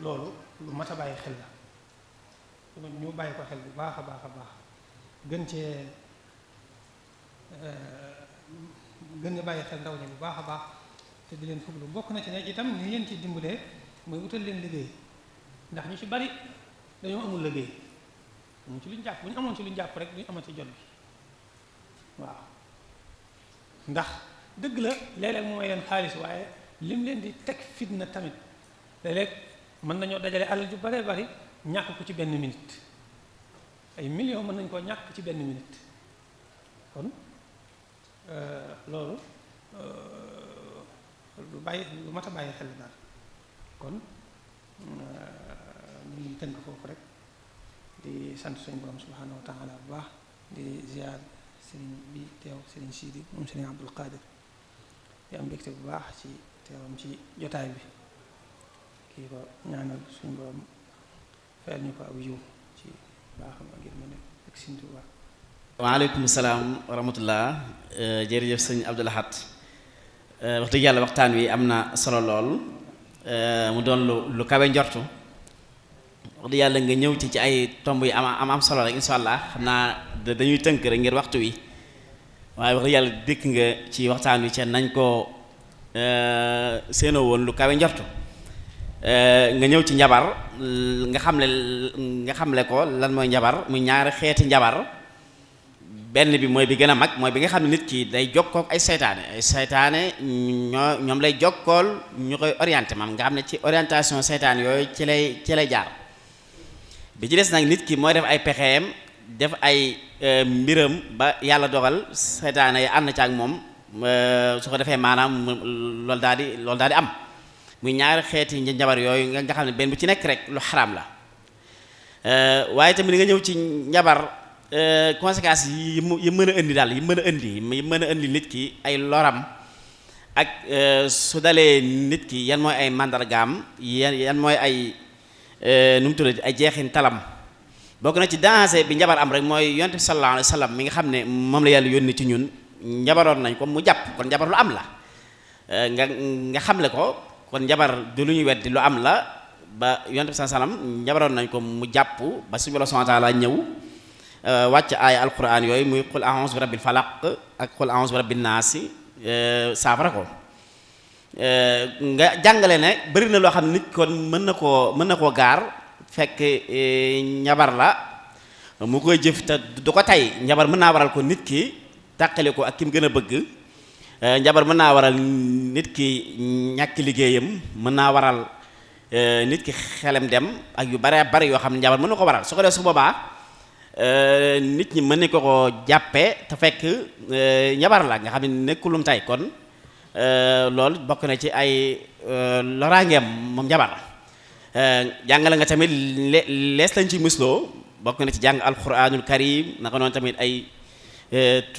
Speaker 3: loolu lu mat a bàyyi xel la ñu bàyyi ko xel bu baax a baax a baax gën nga bàyyi xel ndaw ñi bu baax a baax te di leen fuglu bokk na ci ne itam ni leen ci dimbalee mooy wutal leen liggéey ndax ñu ci bari dañoo amul liggéey amuñ ci luñ jàpp bu ñu amoon ci luñ jàpp rek duñ amati jot bi waaw ndax dëgg la léeg-léeg mu may leen xaalis waaye lim leen di teg fitna tamit léeg-léeg mën nañoo dajale alal ju bare bari ñàkk ko ci benn minute ay millions mën nañ koo ñàkk ci benn minute kon loolu lu mat a bàyyi xel daal kon ñu ngi tënk foofu rek di sant suñu borom subhanahu wa taala bu baax di ziar sëriñ bi teew sëriñ Sidi moom sëriñ Abdul Qadir di am mbégte bu baax ci teewam ci jotaay bi kii ko ñaanal suñu borom fayal ñu ko aw yiw ci baaxam ak yërmande ak Sëriñ Tuubaa.
Speaker 1: waaleykum salaam wa rahmatullah jërëjëf sëñ Abdou Lahad wax dëgg yàlla waxtaan wi am na solo lool mu doon lu kawe njortu wax dëgg yàlla nga ñëw ci ay tomb yi am solo rek insha allah xam naa dañuy tënk rek ngir waxtu wi waaye wax dëgg yàlla dëkk nga ci waxtaan wi ca nañ ko séenoo woon lu kawe njortu nga ñëw ci njabar nga xamle ko lan mooy njabar muy ñaari xeeti njabar benn bi mooy bi gën a mag mooy bi nga xam ne nit ki day jokkoo ak ay seytaane ñoom lay jokkool ñu koy orienté maam nga xam ne ci orientation seytaane yooyu ci lay jaar bi ci des nag nit ki mooy def ay pexeem def ay mbiram ba yàlla dogal seytaane yi ànd ci ak moom su ko defee maanaam loolu daal di am muy ñaari xeeti njabar yooyu nga xam ne benn bu ci nekk rek lu xaraam la waaye tamit nga ñëw ci njabar conséquences yi mën a indi daal yi mën a indi nit ki ay loram ak su dalee nit ki yan mooy ay màndargaam yan mooy ay nu mu tuddati ay jeexin talam bokk na ci danger bi njabar am rek mooy yonent bi sallallahu alayhi wa sallam mi nga xam ne moom la yàlla yónni ci ñun njabaroon nañ ko mu jàpp kon njabar lu am la nga xamle ko kon njabar du lu ñuy weddi lu am la ba yonent bi sallallahu alayhi wa sallam njabaroon nañ ko mu jàpp ba suñu Boroom subhanahu wa ta'ala ñëw wàcc aaya alquran yooyu muy qul a'udhu bi rabbil falaq ak qul a'udhu bi rabbin naasi saafara ko nga jàngale ne bari na loo xam ne nit kon mën na koo gaar fekk njabar la mu koy jëf te du ko tey njabar mën naa waral ko nit ki tàqale ko ak ki mu gën a bëgg njabar mën naa waral nit ki ñàkk liggéeyam mën naa waral nit ki xelam dem ak yu bare bari yoo xam ne njabar mën na ko waral su ko def su boobaa nit ñi mën nañ ko jàppee te fekk njabar la nga xam ne nekkulum tey kon loolu bokk na ci ay loraangeem moom njabar jàngale nga tamit lees lañ ci musloo bokk na ci jàng alquranul karim naka noonu tamit ay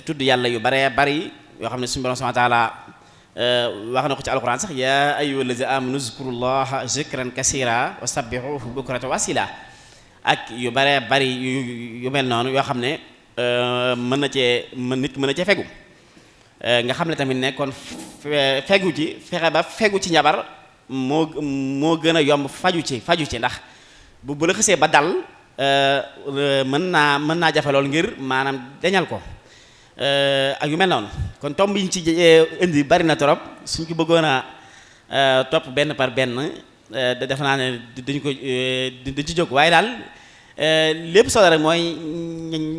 Speaker 1: tudd yàlla yu bare bari yoo xam ne suñu Boroom subhanahu wa ta'ala wax na ko ci alquran sax yaa ayyuhal lazina amanu zkurullaha zikran kasira wa sabbihuhu bukratan wa asila ak yu bare bari yu mel noonu yoo xam ne nit mën na cee fegu nga xam ne tamit ne kon fexe ba fegu ci njabar moo gën a yomb faju ci ndax bu la xësee ba dal mën naa jafe lool ngir maanaam dañal ko ak yu mel noonu kon tomb yi ñu ci indi bari na trop suñ ko bëggoon a topp benn par benn defe naa ne dañ ci jóg waaye daal lépp solo rek mooy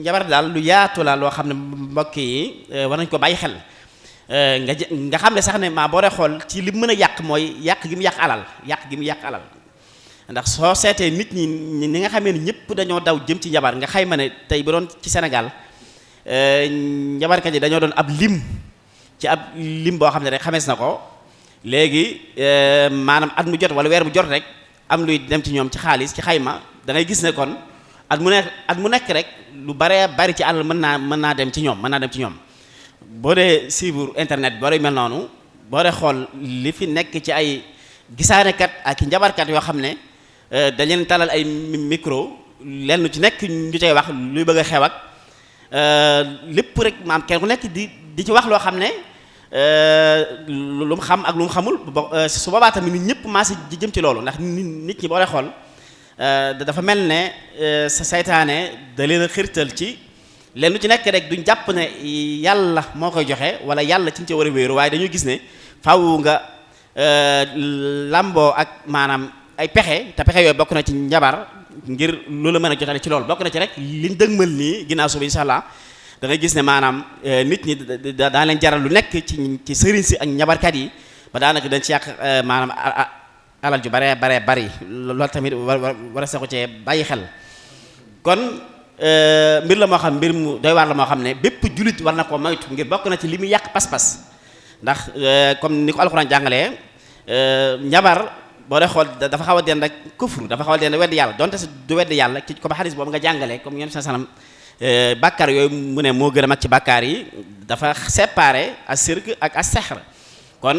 Speaker 1: njabar daal lu yaatu la loo xam ne mbokk yi war nañ ko bàyyi xel nga xam ne sax ne maa boo dee xool ci li mën a yàq mooy yàq gi mu yàq alal ndax soo seetee nit ñi nga xamee ne ñëpp dañoo daw jëm ci njabar nga xayma ne tey bu doon ci Sénégal njabarkat yi dañoo doon ab lim ci ab lim boo xam ne rek xamees na ko léegi maanaam at mu jot wala weer mu jot rek am luy dem ci ñoom ci xaalis ci xayma da ngay gis ne kon at mu nekk rek lu baree bari ci àll mën naa dem ci ñoom boo dee suivre internet boo dee mel noonu boo dee xool li fi nekk ci ay gisaanekat ak njabarkat yoo xam ne dañ leen talal ay micro lenn ci nekk ñu cay wax luy bëgg a xew ak lépp rek maam kenn ku nekk di ci wax loo xam ne lu mu xam ak lu mu xamul su boobaa tamit nit ñëpp maase di jëm ci loolu ndax nit ñi boo dee xool dafa mel ne sa saytaane da leen a xirtal ci lenn ci nekk rek duñ jàpp ne yàlla moo koy joxe wala yàlla ci ñu ci war a wéeru waaye dañuy gis ne faaw nga lamboo ak maanaam ay pexe te pexe yooyu bokk na ci njabar ngir loolu mën a jotale ci loolu bokk na ci rek liñ dëgmal nii ginnaaw suba insha allah da ngay gis ne maanaam nit ñi daa leen jaral lu nekk ci sëriñ si ak njabarkat yi ba daanaka dañ ci yàq maanaam alal ju bare bari loolu tamit war a saxu cee bàyyi xel kon mbir la moo xam mbir mu doy waar la moo xam ne bépp jullit war na koo moytu ngir bokk na ci li muy yàq pas-pas ndax comme ni ko alxuraan jàngalee njabar boo dee xool dafa xaw a den rek kufru dafa xaw a den weddi yàlla donte du weddi yàlla ci comme xadis boobu nga jàngalee comme yéen sallam bàkkaar yooyu mu ne moo gën a mag ci bàkkaar yi dafa séparé as-sirk ak as-sihr kon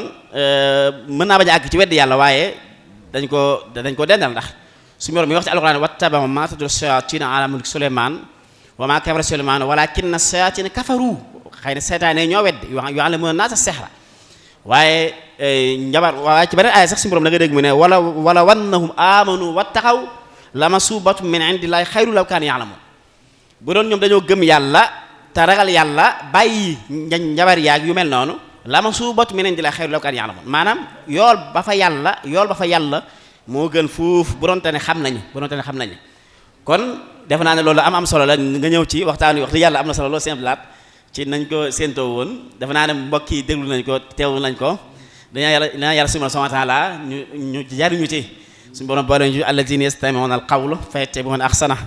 Speaker 1: mën naa bañ a àgg ci weddi yàlla waaye dañ ko dendal ndax suñu borom mi wax ci alxuraan wattaba'u maa tatlu shayaatiin alaa mulki Suleymaan wa maa kafara Suleymaan walaakinna shayaatiin kafaru xëy na seytaane ñoo weddi yu'allimuuna naasa sihra waaye njabar waaye ci beneen aaya sax suñu borom da nga dégg mu ne wala wannahum aamanu wattaqaw lamasuubatun min indillaahi xayrun law kaanu ya'lamuun bu doon ñoom dañoo gëm yàlla te ragal yàlla bàyyi njabar yaag yu mel noonu lamasuubatun min indillaahi xayrun law kaanu ya'lamuun maanaam yool ba fa yàlla moo gën fuuf bu doon te ne xam nañu kon defe naa ne loolu am solo la nga ñëw ci waxtaan wi wax dëgg yàlla am na solo loolu simple laat ci nañ ko séentoo woon defe naa ne mbokk yi déglu nañ ko teewlu nañ ko dañaa yàlla subhaanahu wa ta'aala ñu jariñu ci suñu borom boole ñu allaziina yastami'uuna al-qawla fayattabi'uuna ahsana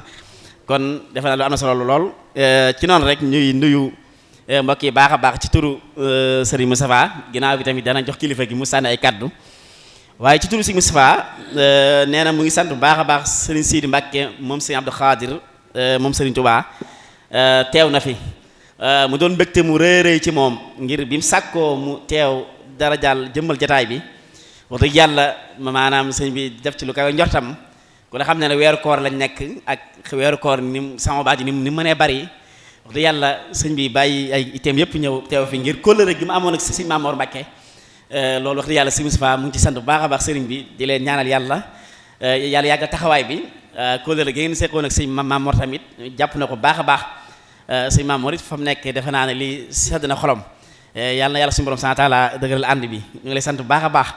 Speaker 1: kon defe naa lu am na solo lool ci noonu rek ñuy nuyu mbokk yi baax a baax ci turu Serigne Moustapha ginnaaw bi tamit danañ jox kilifa gi mu sànni ay kaddu waaye ci turu Serigne Moustapha nee na mu ngi sant bu baax a baax Serigne Sidi Mbacke moom Serigne Abdou Khadir moom Serigne Touba teew na fi mu doon mbégte mu rëy ci moom ngir bi mu sàkkoo mu teew dara jàll jëmmal jataay bi wax dëgg yàlla maanaam sëñ bi def ci lu kawe njortam ku ne xam ne weeru koor lañ nekk ak weeru koor ni sama baat yi ni mënee bari wax dëgg yàlla sëñ bi bàyyi ay iteem yëpp ñëw teew fi ngir kóllëre gi mu amoon ak sëñ Mamour Mbacke loolu wax dëgg yàlla sëñ Moustapha mu ngi ci sant bu baax a baax sëriñ bi di leen ñaanal yàlla yàggal taxawaay bi kóllëre gi ngeen seqoon ak sëñ Mamour tamit jàpp na ko baax a baax sëñ Mamour it fa mu nekk defe naa ne lii sedd na xolom yàlla na yàlla suñu borom subhaanahu wa ta'aala dëgëral ànd bi ñu ngi lay sant bu baax a baax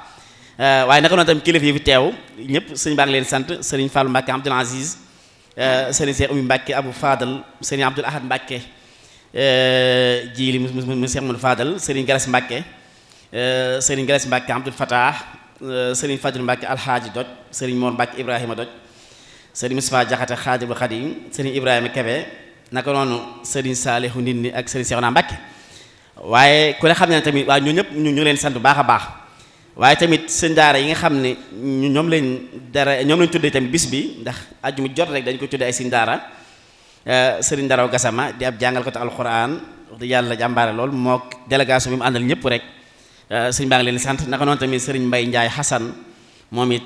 Speaker 1: waaye naka noonu tamit kilifa yi fi teew ñëpp sëñ baa ngi leen sant sëriñ Fallou Mbacke Abdoul Aziz sëriñ Cheikh Oumy Mbacke Abou Fadal sëriñ Abdoul Ahad Mbacke Jili mu Cheikh Moudou Fadal sëriñ Galas Mbacke sëriñ Galas Mbacke Abdoul Fatah sëriñ Fadil Mbacke Alhaaji Doj sëriñ Mor Mbacke Ibrahima Doj sëriñ Moustapha Diakhaté Khadimul Khadim sëriñ Ibrahima Kebe naka noonu sëriñ Saalihu Ndindi ak sëriñ Cheikhouna Mbacke waaye ku ne xam ne tamit waaye ñoo ñëpp ñu leen sant bu baax a baax waaye tamit seen daara yi nga xam ne ñoom lañ tuddee tamit bis bi ndax ajjuma jot rek dañ ko tuddee ay seen daara sëriñ Daraw Gassama di ab jàngal ko te alxuraan wax dëgg yàlla jàmbaare lool moo délégation bi mu àndal ñëpp rek sëriñ baa ngi leen sant naka noonu tamit sëriñ Mbay Njaay Xasan moom it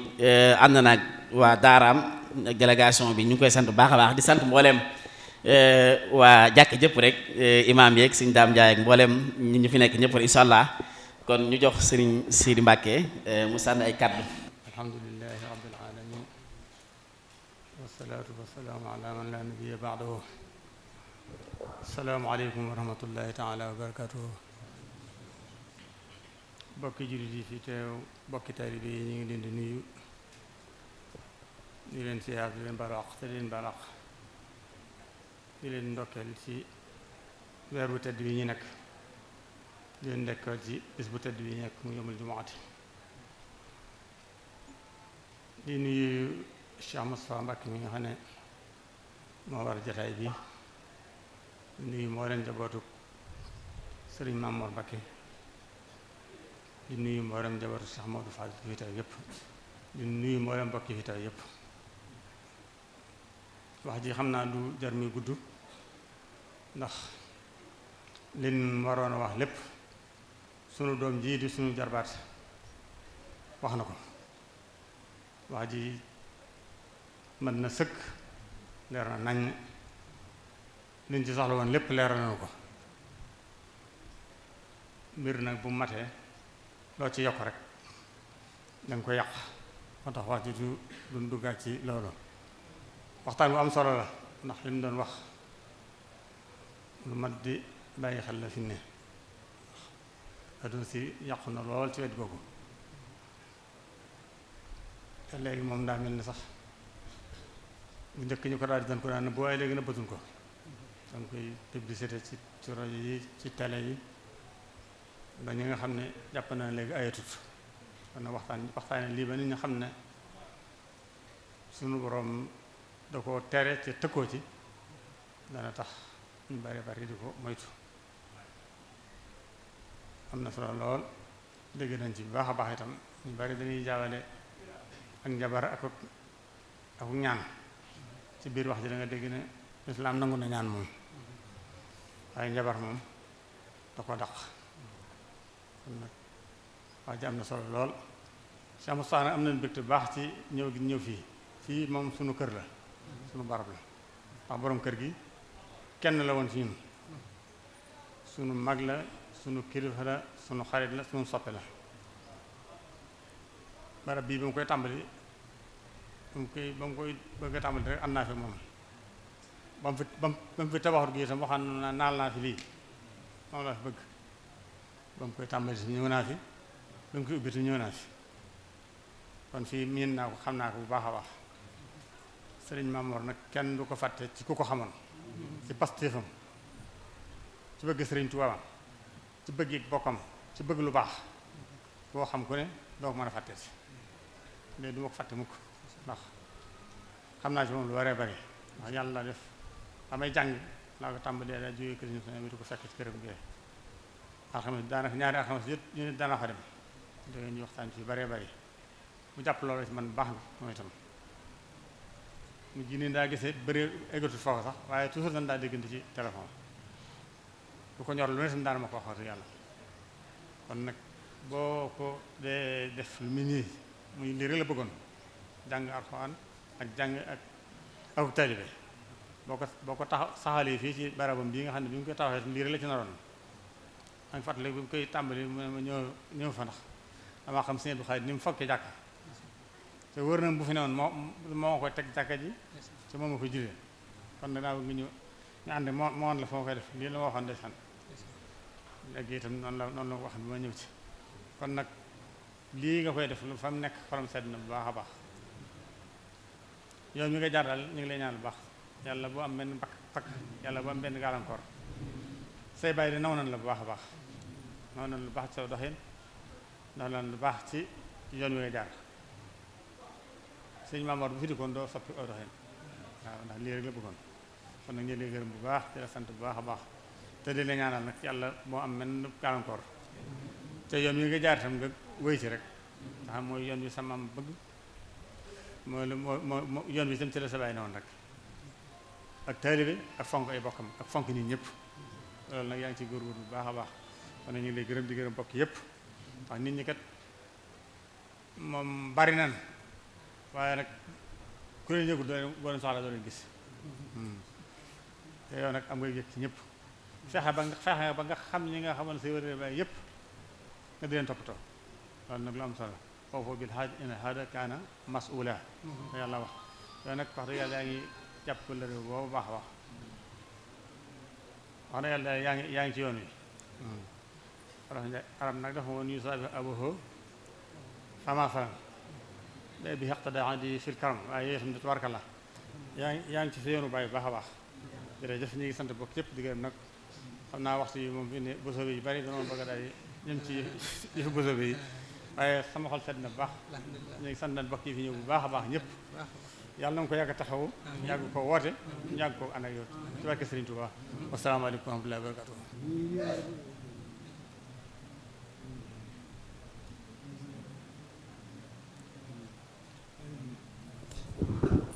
Speaker 1: ànd naag waa daaraam ak délégation bi ñu ngi koy sant bu baax a baax di sant mbooleem waa jàkk jëpp rek imaam yeeg sëriñ Daam Njaay ak mbooleem ñu fi nekk ñëpp rek insha allah kon ñu jox sëriñ Sidi Mbacke mu sànni ay kaddu.
Speaker 4: alhamdulillahi rabbil alamin wasalaatu wasalaamu ala man la nabiyya ba'dahu assalaamu aleykum wa rahmatullahi taala wa barakatuhu bokki jullit yi fi teew bokki taalibe yi ñu ngi leen di nuyu di leen siyaar di leen baal àq te di leen baal àq di leen ndokkeel ci weer bu tedd bi ñu nekk di leen ndekkal ci bis bu tedd bi nekk mu yomul jumaati di nuyu Cheikh Moustapha Mbacke mi nga xam ne moo war jataay bi di nuyu mboolem njabootu sëriñ Mamoor Mbakke di nuyu mboolem njabootu Cheikh Modou Fall fi teew yépp di nuyu mboolem mbokki fi teew yépp wax ji xam naa du jar muy gudd ndax liñ waroon a wax lépp sunu doom ji di sunu jarbaat wax na ko wax ji mën na sëkk leer na nañ liñ ci soxla woon lépp leeral nañu ko mbir nag bu matee loo ci yokk rek danga ko yàq moo tax wax ji du duggaat ci loolu waxtaan bu am solo la ndax li mu doon wax lu mat di bàyyi xel la fi ne adduna si yàqu na lool ci wet googu te léegi moom daa mel ni sax bu njëkk ñu ko daal di doon ko daan bu waaye léegi nëbbatuñ ko danga koy publicité ci rajo yi ci télé yi ba ñi nga xam ne jàpp na léegi ayatut kon nag waxtaane lii ba nit ñi xam ne sunu boroom da ko tere te tëkkoo ci dana tax ñu bari bari di ko moytu am na solo lool dégg nañ ci bu baax a baax itam ñu bari dañuy jaawale ak njabar ak ñaan ci biir wax ji da nga dégg ne lislaam nangu na ñaan moom waaye njabar moom da ko daq kon nag wax ji am na solo lool Cheikh Moustapha nag am nañu mbégte bu baax ci ñëw gi ñëw fii moom sunu kër la sunu barab la wax borom kër gi kenn la woon ci ñun sunu mag la sunu kilifa la sunu xarit la sunu soppe la barab bii ba mu koy tàmbali ba mu koy bëgg a tàmbali rek am naa fi moom ba mu fi tabaxut gi itam waxaan naa naal naa fi lii moom laa fi bëgg ba mu koy tàmbali si ñëw naa fi ba mu koy ubbi ñëw naa fi kon fii miin naa ko xam naa ko bu baax a baax sëriñ Mamoor nag kenn du ko fàtte ci ku ko xamoon ci pastéefam ci bëgg sëriñ Tuubaa ci bëgg it bokkam ci bëgg lu baax boo xam ku ne doo ko mën a fàtte si mais du ma ko fàtte mukk ndax xam naa ci moom lu waree bari ndax yàlla def amay jàng laa ko tàmbalee daa jógee kër ñu mi du ko fekk ci këram gi alxames daanaka ñaari alxames yëpp ñu ne daana fa dem da ngeen ñu waxtaan ci baree bari mu jàpp loolu ci man baax na mooy itam mu ji nii daa gisee bëri eggatul foofu sax waaye toujours dañ daa déggante ci téléphone lu ko ñor lu ne tam daana ma ko waxatu yàlla kon nag boo ko dee def lu mu nii muy lii rek la bëggoon jàng alxuraan ak jàng ak taalibe boo ko tax saxalee fii ci barabam bii nga xam ne bi mu koy taxawee lii rek la ci naroon maa ngi fàttali bi mu koy tàmbali mu ne ma ñëw fa ndax damaa xam sëñ Abdou Khadre ni mu fokkee jàkka te wër na bu fi newoon moo koy teg jàkka ji te moom ma koy jullee kon nag daa bëgg ñu ànd moo la foo koy def lii la ma waxoon ndeysaan léegi itam noonu la wax bi ma ñëw ci kon nag lii nga koy def lu fa mu nekk xolam sedd na bu baax a baax yow mi nga jaar daal ñu ngi lay ñaan lu baax yàlla boo am benn pakk yàlla boo am benn gàllankoor say bàyyi de naw nañ la bu baax a baax naw nañ lu baax ci saw doxin naw nañ lu baax ci yoon wi nga jaar sëñ Mamoor bu fi dikkoon doo soppi aw doxin waaw ndax lii rek la bëggoon kon nag ñu lay gërëm bu baax di la sant bu baax a baax te di la ñaanal nag yàlla moo am benn gàllankoor te yoon wi nga jaar itam nga wéy ci rek nga xam mooy yoon wi sa maam bëgg moo yoon wi itam ci la sa bàyyi newoon rek ak taalibe ak fonk ay bokkam ak fonk nit ñëpp loolu nag yaa ngi ci góorgóorlu bu baax a baax kon nag ñu ngi lay gërëm di gërëm bokk yëpp ndax nit ñi kat moom bari nan waaye nag ku leen yëgul boo leen soxla doo leen gis te yow nag am nga yëg ci ñëpp fexe ba nga xam ñi nga xamal say wëree bàyyi yëpp nga di leen toppatoo loolu nag lu am solo foofu bil haaj in hada kaana mas'ula te yàlla wax yow nag wax dëgg yàlla yaa ngi jàpp la réew boobu baax a wax wax dëgg yàlla yaa ngi ci yoon wi arab nag dafa woon yu saabi abuhu fama faram day bi xeqtada di fil karam waaye yooyu tam tabarkalla yaa ngi ci sa yoonu bàyyi bu baax a baax jërëjëf ñu ngi sant bokk yëpp di gërëm nag xam naa waxtu yi moom fi ne boso bi yu bari dama bëgg a daal ñëm ci yëfu boso bi yi waaye sama xol sedd na bu baax ñu ngi sant nañ bokk yi fi ñëw bu baax a baax ñëpp yàlla na nga ko yàgg a taxawu yàgg ko woote yàgg ko ànd ak yow ci barke Sëriñ Tuubaa wasalaamaaleykum wa rahmatullahi wa barakatuh